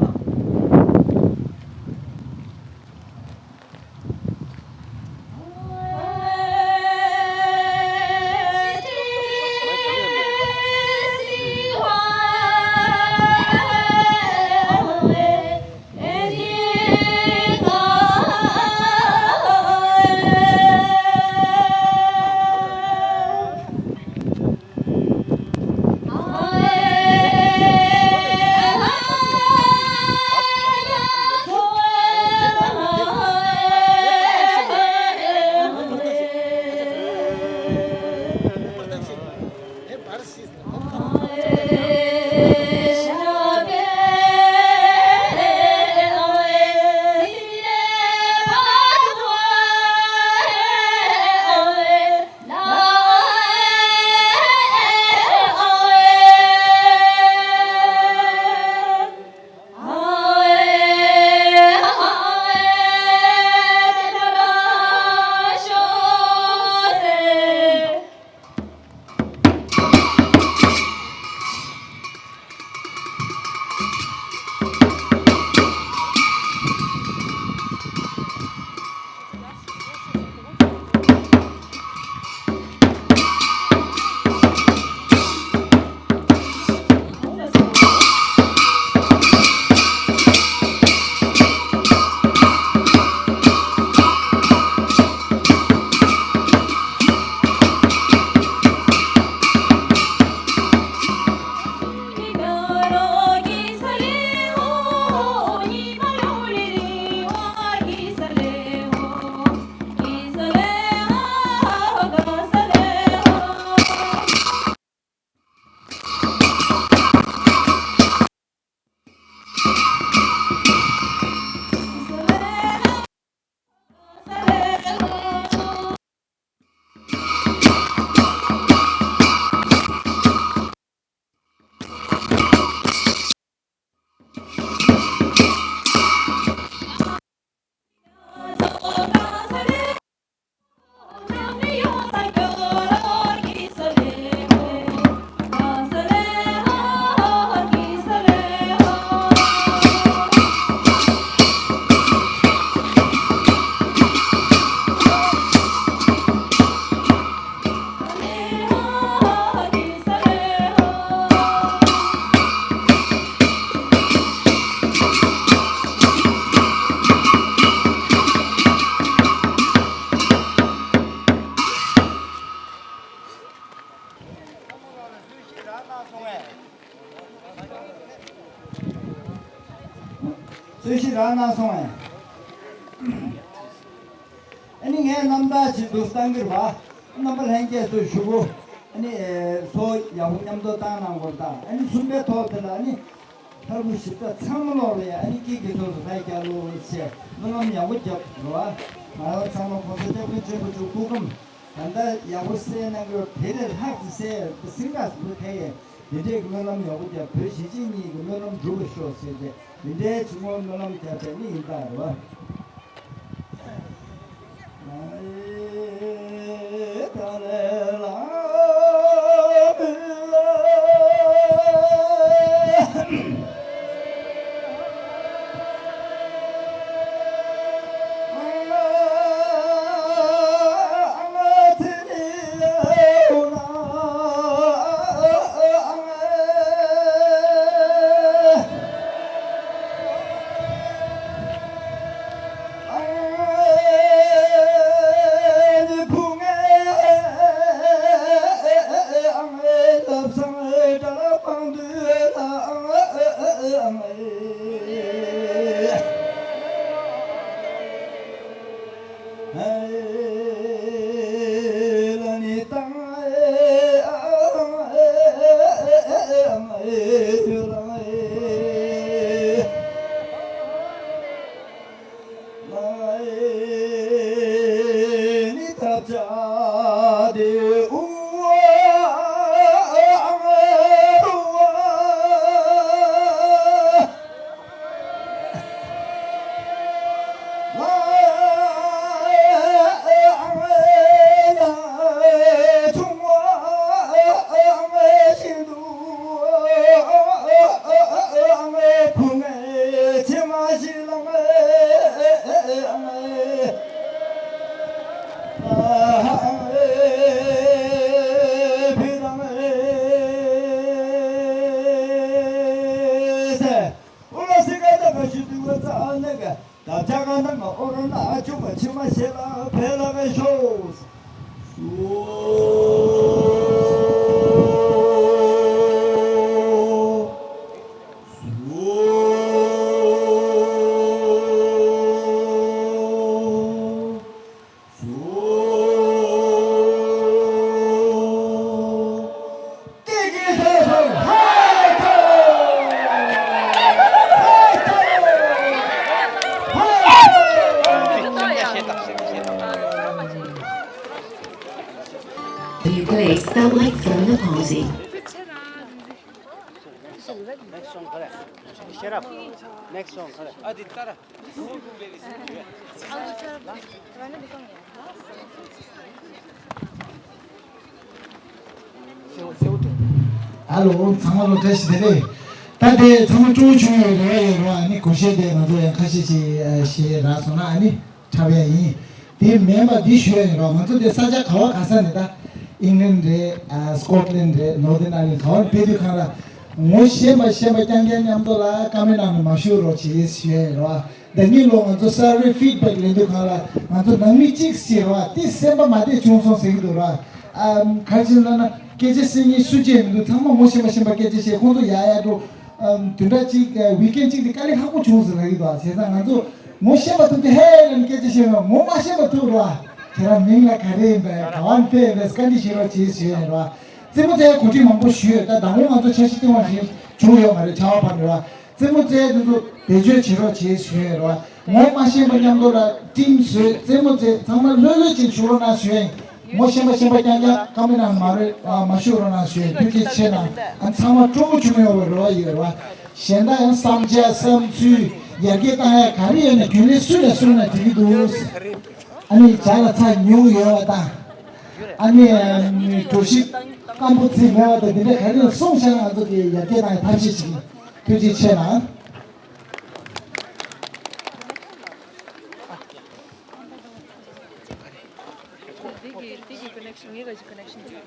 རྩོད་གཞི་རག་གནང་སོང་ངས། ཨ་ནི་ངས་རྣམ་ཐར་ཅིག་འདུག་སྟངས་ཀྱི་རེད་པ། རྣམ་པ་ལྷན་རྒྱས་ཚོས་ཞུ་གོ། ཨ་ནི་ཚོ་ཡག་པོ་མཉམ་དུ་བཏང་གནང་དགོས་དང་། ཨ་ནི་གསུམ་པའི་ཐོག་དེ་ལ་ཨ་ནི་ལྷ་སྐུ་ཞིབ་ཕྲ་ཚང་མ་ལོག་ལ་ཡ་ཨ་ནི་སྐྱིད་ཀྱི་ཚོགས་སུ་ལྷ་རྒྱལ་ལོ་ཞེས་སྨོན་ལམ་ཡག་པོ་བརྒྱབ་རེད་པ། ང་རང་ཚང་མ་གོང་ས་སྐྱབས་མགོན་ཆེན་པོ་མཆོག་སྐུ་ཁམས་ད་ལྟ་ཡག་པོ་གསལ་གནང་གི་རེད། དེ་ལས་ལྷག་ཅིག་གསལ་སེང་ག་སུ་ཐལ་ཡས། འདི་འདྲའི་སྨོན་ལམ་ཡག་པོ་བརྒྱབ། བོད་གཞིས་བྱེས་གཉིས་ཀྱི་སྨོན་ལམ་འགྲུབ་པར་ཤོག་ཟེར་ཏེ། འདི་འདྲའི་ཆུ་མོ་སྨོན་ལམ་བརྒྱབ་པའི་གནས་ཡིན་པ་རེད་པ། Replace the light from the party. Next song ག་རེ། Shut up. Next song ག་རེ། ཨ་དེ་ལྟར། ཧ་ལོ། ཚང་མ་ལོ་བཀྲ་ཤིས་བདེ་ལེགས། ད་དེ་ཚང་མ་སྤྲོ་བོ་བྱུང་ཡོད་རེད་ཡོད་རེད་བ། ཨ་ནི་གོ་ཤེས་དེ་ང་ཚོ་ཡང་ཁ་ཤས་ཤིག་ཨ་ཤེས་རག་སོང་ན་ཨ་ནི་འཁྲབ་ཡ་ཡིན། དེ་མིན་པ་འདི་ཞུ་ཡ་ཡིན་རོགས། ང་ཚོ་དེ་ས་ཆ་ག་བ་ག་ས་ནས་ད་ཨིང་ལན་རེད། ཨ་སྐོཊ་ལན་རེད། ནོར་ཐེར་ཨའི་ལན་ག་བ་ནས་ཕེབས་དུས་གང་ལ་ངོ་ཤེས་པ་ཤེས་པ་རྐྱང་རྐྱང་མཉམ་དུ་ལ་ཀ་མེན་ཊི་ནང་ནས་མ་ཞུ་རོགས་བྱེད་ཞུ་ཡ་ཡིན་རོགས། ཟླ་ཉིན་ལོ་ང་ཚོ་སར་ཝེ་ཕིཌ་བེག་ལེན་དུས་གང་ལ་ང་ཚོ་ནང་མི་གཅིག་ཟེར་བ་དེ་སེམས་པ་མ་བདེ་བྱུང་སོང་ཟེར་གྱི་འདུག་ར། ཨམ་ག་རེ་བྱས་ན་ན་སྐད་ཆ་བཤད་མཁན་སུ་གཅིག་མི་འདུག་ཚང་མ་ངོ་ཤེས་པ་ཤེས་པ་སྐད་ཆ་བཤད། ཁོང་ཚོ་ཡ་ཡ་འགྲོ། ཨམ་བདུན་ཕྲག་གཅིག་ཝིག་ཨེན་གཅིག་དེ་དཀའ་ལས་ཁག་པོ་བྱུང་ཟེར་ལབ་ཀྱི་འདུག་བྱས་ཙང་ང་ཚོ་ངོ་ཤེས་པ་ཐུག་དུས་ཧེ་ལབ་ནས་སྐད་ཆ་བཤད་ན་ངོ་མ་ཤེས་པ་ཐུག་ར། ཁྱེད་རང་མིང་ལ་ག་རེ་ཡིན་པས། ག་བ་ནས་ཕེབས་ཡིན་པས། བཀའ་འདྲི་ཞུ་རོགས་བྱེད་ཞུ་ཡ་ཡིན་ར། རྩེད་མོ་རྩེ་གོ་སྒྲིག་མང་པོ་ཞུས་ཡོད། ད་དང་པོ་ང་ཚོ་འཆར་གཞི་བཏིང་བ་ཞིག་བྱུང་ཡོད་མ་རེད། ཆར་པ་བབས་ནས་ར། རྩེད་མོ་རྩེ་དེ་ཚོ་བེད་སྤྱོད་བྱེད་རོགས་བྱེད་ཞུ་ཡ་ར། ངོ་མ་ཤེས་པ་མཉམ་དུ་ལ་ཊིམ་བཟོས་རྩེད་མོ་རྩེ། ཚང་མ་ལྷོད་ལྷོད་ཅིག་བཞུགས་རོགས་གནང་ཞུ་ཡ་ཡིན། ངོ་ཤེས་པ་ཤེས་པ་རྐྱང་རྐྱང་ཀ་མེན་ཊི་ནང་མ་རེད། ཨ་མ་བཞུགས་རོགས་གནང་ཞུ་ཡ་ཡིན། ཐུགས་རྗེ་ཆེ་གནང་། ཨ་ཚང་མ་སྤྲོ་པོ་བྱུང་ཡོད་པ་རེད་བ། ཡོད་རེད་བ། གཞན་དག་ཡང་བསམ་འཆར་བསམ་ཚུལ་ཡར་རྒྱས་བཏང་ཡ་ག་རེ་ཡོད་ན་རྒྱུན་ལས་སུ་ལ་གསུངས་ན་འགྲིག་གི་འདུག་ཨ་ནི་ཇ་ལ་ཚྭ་ཉུང་ཡོད་པ་དང་། ཨ་ནི་གྲོ་ཞིབ་སྐམ་པོ་ཚིག་མེད་པ་དང་འདི་འདྲ་ག་རེ་གསུངས་བཞག་ན་ང་ཚོ་གིས་ཡར་རྒྱས་གཏོང་ཡ་ཐབས་ཤེས་བྱེད་ཀྱི། ཐུགས་རྗེ་ཆེ་གནང་། འདི་གི་འདི་གི་ཀོ་ནེག་ཤན་ངའི་ག་ཅིག་ཀོ་ནེག་ཤན་ཡོད།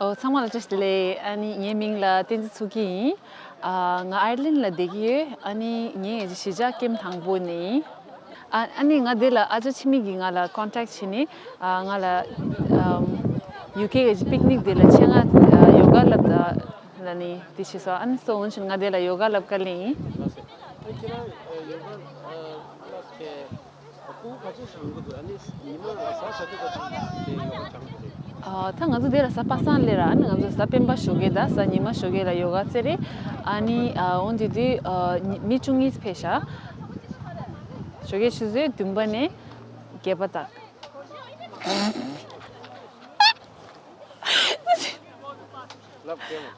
ཨོ། ཚང་མ་ལ་བཀྲ་ཤིས་བདེ་ལེགས། ཨ་ནི་ངའི་མིང་ལ་བསྟན་འཛིན་ཚུལ་ཁྲིམས་ཡིན། ཨ། ང་ཨའི་ལན་ལ་བསྡད་ཀྱི་ཡོད། ཨ་ནི་ངའི་གཞིས་ཆགས་ཀེམ་དང་པོ་ནས་ཡིན། ཨ། ཨ་ནི་ང་འདི་ལ་ཨ་ཅག་འཆི་མེད་ཀྱིས་ང་ལ་ཀོན་ཊེག་བྱས་ནས། ཨ། ང་ལ་ཨམ། ཡུ་ཀེ་གི་པིག་ནིག་འདི་ལ་ཆེད་མངགས་ཡོ་ག་བསླབ་ད་ལབ་ནས་འདི་བྱས་སོང་། ཨ་ནི་སོ་འོན་ཆེན་ང་འདི་ལ་ཡོ་ག་བསླབ་ག་སླེབས་ཡིན། ལགས་སོ། ཨ། ཁྱེད་རང་ཡོ་ག་བསླབ་མཁན་ལ་སྐུ་ག་ཚོད་ཞིག་ཡོང་གི་འདུག་ཨ་ནི་ཉི་མ་ལ་གཟའ་ག་ཚོད་ག་ཚོད་དེ་ཡོ་ག་སྦྱང་གི་རེད། ཨ། ད་ང་ཚོ་འདི་ལ་གཟའ་པ་སངས་སླེབས་ར། ཨ་ནི་ང་ཚོ་གཟའ་སྤེན་པ་ཞོགས་ཀས་དང་གཟའ་ཉི་མ་ཞོགས་ཀས་ལ་ཡོ་ག་རྩེ་རེད། ཨ་ནི། ཨ། འོན་ཏེ་དུས། ཨ། ཉི་མི་བཅུ་གཉིས་ཕེབས་ཤག་ཞོགས་ཀས་ཆུ་ཚོད་བདུན་པ་ནས་བརྒྱད་པ་དག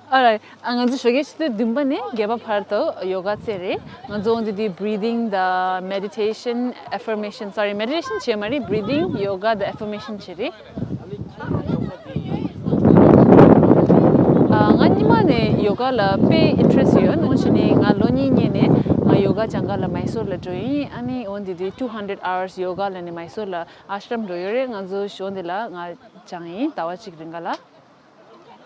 Alright. ཨ། ང་ཚོ་ཞོགས་ཀའི་ཆུ་ཚོད་བདུན་པ་ནས་བརྒྱད་པ་བར་དུ་ཡོ་ག་རྩེ་རེད། ང་ཚོ་འོན་ཏེ་དུས་breathing དང་meditation, affirmation, sorry, meditation བྱས་མ་རེད། Breathing, yoga དང་affirmation བྱས་རེད། ཨ། ང་སྔོན་མ་ནས་ཡོ་ག་ལ་དཔེ་ཨིན་ཊི་རེ་སི་ཊི་ཡོད། འོན་ཀྱང་ནི་ང་ལོ་གཉིས་སྔོན་ནས་ང་ཡོ་ག་སྦྱང་ག་ལ་མའི་སོར་ལ་འགྲོ་ཡིན། ཨ་ནི་འོན་ཏེ་དུས་two hundred hours ཡོ་ག་ལ་ནི་མའི་སོར་ལ་ཨ་ཤྲམ་འགྲོ་ཡོད་རེད། ང་ཚོ་གཞོགས་འདི་ལ་ང་སྦྱངས་ཡིན་ཟླ་བ་གཅིག་རིང་ག་ལ།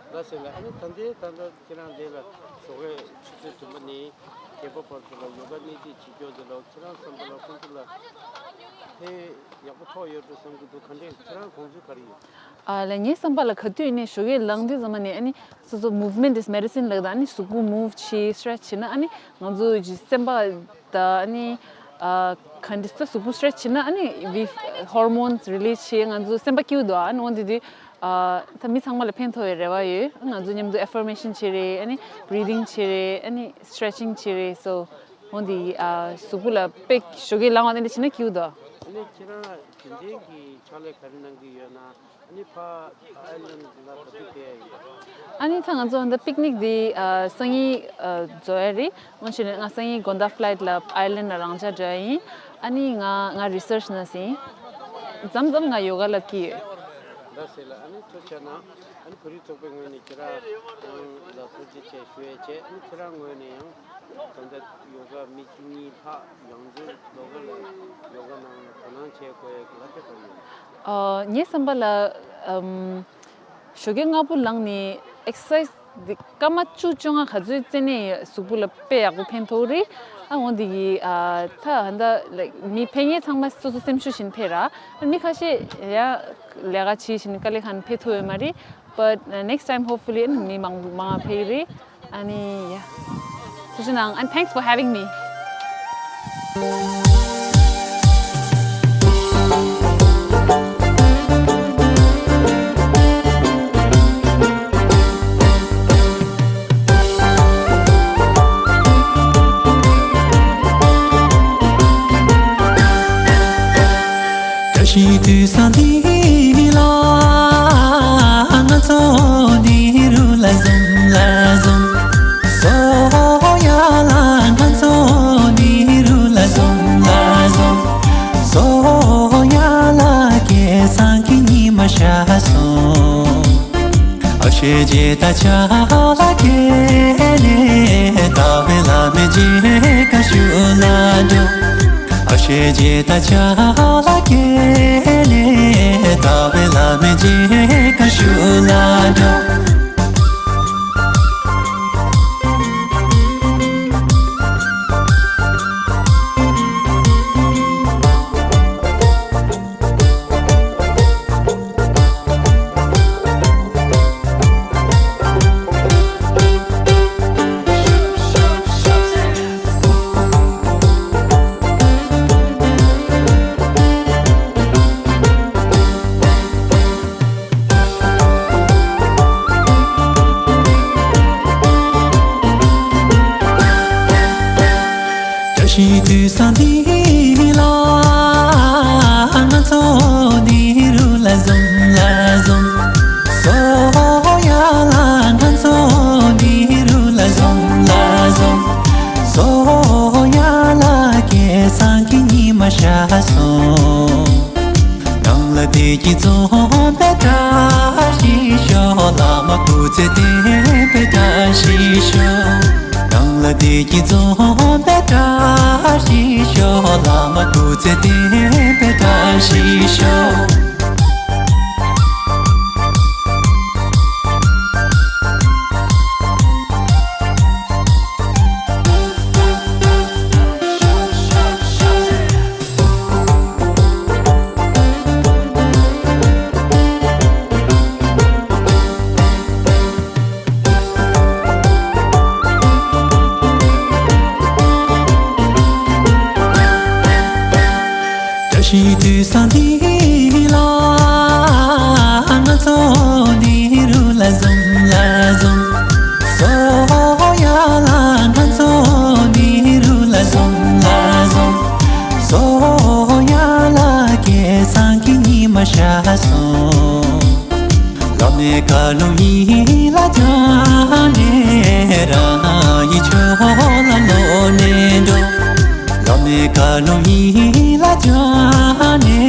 ལགས་སོ་ལགས། ཨ་ནི་ད་ལྟའི་ད་ལྟ་ཁྱེད་རང་འདི་ལ་ཞོགས་ཀའི་ཆུ་ཚོད་བདུན་པ་ནས་བརྒྱད་པ་བར་དུ་ལ་ཡོ་ག་གནས་སྡོད་བྱེད་རྒྱུ་འདི་ལ་ཁྱེད་རང་བསམ་པ་ལ་ཁོང་ཚོ་ལ་ཕན་ཡག་པོ་ཐོགས་ཡོད་འགྲོ་བསམ་གྱི་འདུག་ག་འདྲས་ཁྱེད་རང་དགོངས་ཚུལ་ག་རེ་ཡོད། ཨ་ལ། ངའི་བསམ་པ་ལ་ག་དུས་ནས་ཞོགས་ཀས་ལངས་དུས་ཙམ་པ་ནས་ཨ་ནི་སོ་སོ་movement is medicine ལབ་ད། ཨ་ནི་གཟུགས་པོ་move བྱེད་stretch བྱེད་ན་ཨ་ནི་ང་ཚོ་གི་སེམས་པ་ད་ཨ་ནི་ཨ་ག་འདྲ་ད་གཟུགས་པོ་stretch བྱེད་ན་ཨ་ནི་we hormones release བྱེད། ང་ཚོ་སེམས་པ་སྐྱིད་པོ་འདུག་ཨ་ནི་འོན་ཏེ་དུས། ཨ། ད་མི་ཚང་མ་ལ་ཕན་ཐོགས་པའི་རེ་བ་ཡོད། ང་ཚོ་མཉམ་དུ་affirmation བྱེད་རེད། ཨ་ནི་breathing བྱེད་རེད། ཨ་ནི་stretching བྱེད་རེད། So འོན་ཏེ་ཨ་གཟུགས་པོ་ལ་དཔེ་ཞོགས་ཀས་ལངས་པ་དེ་འདྲ་བྱས་ན་སྐྱིད་པོ་འདུག་ཨ་ནི་ཁྱེད་རང་རྒྱུན་ལྡན་གྱི་ཕྱག་ལས་ག་རེ་གནང་གི་ཡོད་ན། ཨ་ནི་ཕ་ཨའི་ལན་ལ་ག་དུས་ཕེབས་ཡ་ཡིན་པ། ཨ་ནི་ད་ང་ཚོ་འདི་པིག་ནིག་འདི་ཨ་སང་ཉིན་ཨ་རྫོགས་ཡ་རེད། འོན་ཏེ་ང་སང་ཉིན་དགོང་དག་ཕ་ལའིཊ་ལ་ཨའི་ལན་ལ་རང་འཇགས་འགྲོ་ཡ་ཡིན། ཨ་ནི་ང་ང་རི་སར་ཆི་ན་ཟིན། མཚམས་མཚམས་ང་ཡོ་ག་ལབ་ཀྱི་ཡོད། ད་ཟེར་ལ་ཨ་ནི་ཐུགས་རྗེ་གནང་། ཨ་ནི་བོད་རིགས་ཚོགས་པའི་ངོས་ནས་ཁྱེད་རང་ཡང་ལ་ཐུགས་རྗེ་ཆེ་ཞུ་ཡས་བྱས། ཨ་ནི་ཁྱེད་རང་ངོས་ནས་ཡང་ད་ལྟ་ཡོ་ག་མི་བཅུ་གཉིས་ལྷག་ཡང་འཛུགས་ལོ་ག་ལ་ཡོ་ག་ནང་ལ་དོ་སྣང་བྱེད་དགོས་ཡས་ལ་དེ་ག་ཡོད། ཨ་ངའི་བསམ་པ་ལ་ཨམ་ཞོགས་ཀས་སྔ་པོ་ལངས་ནས་ཨེག་སར་སའི་ཛི་འདི་སྐར་མ་བཅུ་བཅོ་ལྔ་ག་ཚོད་རྩེ་ནས་གཟུགས་པོ་ལ་དཔེ་ཡག་པོ་ཕན་ཐོགས་རེད། ཨ་འོན་ཏེ་གི་ཨ་ད་ད་ལ་མི་ཕེབས་མཁན་ཚང་མ་སོ་སོ་སེམས་ཤུགས་བཞིན་ཕེབས་ར། ཨ་མི་ཁ་ཤས་ཡ་ལས་ཀ་བྱེད་བཞིན་དཀའ་ལས་ཁག་ནས་ཕེབས་ཐུབ་ཡོད་མ་རེད། But uh, next time hopefully ཨ་མི་མང་པོ་མང་བ་ཕེབས་ཀྱི་རེད། ཨ་ནི་ཡ། ཐུགས་རྗེ་གནང་། And thanks for having me. བཀྲ་ཤིས་དུས་བཟང་འདི་ལ་ང་ཚོ་ནེ་རུ་ལ་འཛོམས་ལ་འཛོམས། སོ་ཡ་ལ་ང་ཚོ་ནེ་རུ་ལ་འཛོམས་ལ་འཛོམས། སོ་ཡ་ལ་སྐལ་བཟང་གི་ཉི་མ་ཤར་སོང་། ཨ་ཤེ་ཇེ་ད་ཆ་ལ་ཀེ་ལེ་ད་བེ་ལ་མེ་ཇེ་ཀ་ཤུ་ལ་འགྲོ། ཨ་ཤེ་ཇེ་ད་ཆ་ལ་ཀེ་ལེ་ད་བེ་ལ་མེ་ཇེ་ཀ་ཤུ་ལ་འགྲོ། བཀྲ་ཤིས་དུས་བཟང་འདི་ལ་ང་ཚོ་ནེ་རུ་ལ་འཛོམས་ལ་འཛོམས། སོ་ཡ་ལ་ང་ཚོ་ནེ་རུ་ལ་འཛོམས་ལ་འཛོམས། སོ་ཡ་ལ་སྐལ་བཟང་གི་ཉི་མ་ཤར་སོང་། ནང་ལ་བདེ་སྐྱིད་འཛོམས་པའི་བཀྲ་ཤིས་ཤོག་བླ་མ་སྐུ་ཚེ་བརྟན་པའི་བཀྲ་ཤིས་ཤོག་ནང་ལ་བདེ་སྐྱིད་འཛོམས་པའི་བཀྲ་ཤིས་ཤོག་བླ་མ་སྐུ་ཚེ་བརྟན་པའི་བཀྲ་ཤིས་ཤོག་བཀྲ་ཤིས་དུས་བཟང་འདི་ལ་ང་ཚོ་ནེ་རུ་ལ་འཛོམས་ལ་འཛོམས། སོ་ཡ་ལ་ང་ཚོ་ནེ་རུ་ལ་འཛོམས་ལ་འཛོམས། སོ་ཡ་ལ་སྐལ་བཟང་གི་ཉི་མ་ཤར་སོང་། བླ་མའི་བཀའ་ལུང་ཡིད་ལ་བཅངས་ནས་རང་ཉིད་ཆོས་ལ་བློ་ནས་འགྲོ། བླ་མའི་བཀའ་ལུང་ཡིད་ལ་བཅངས་ནས་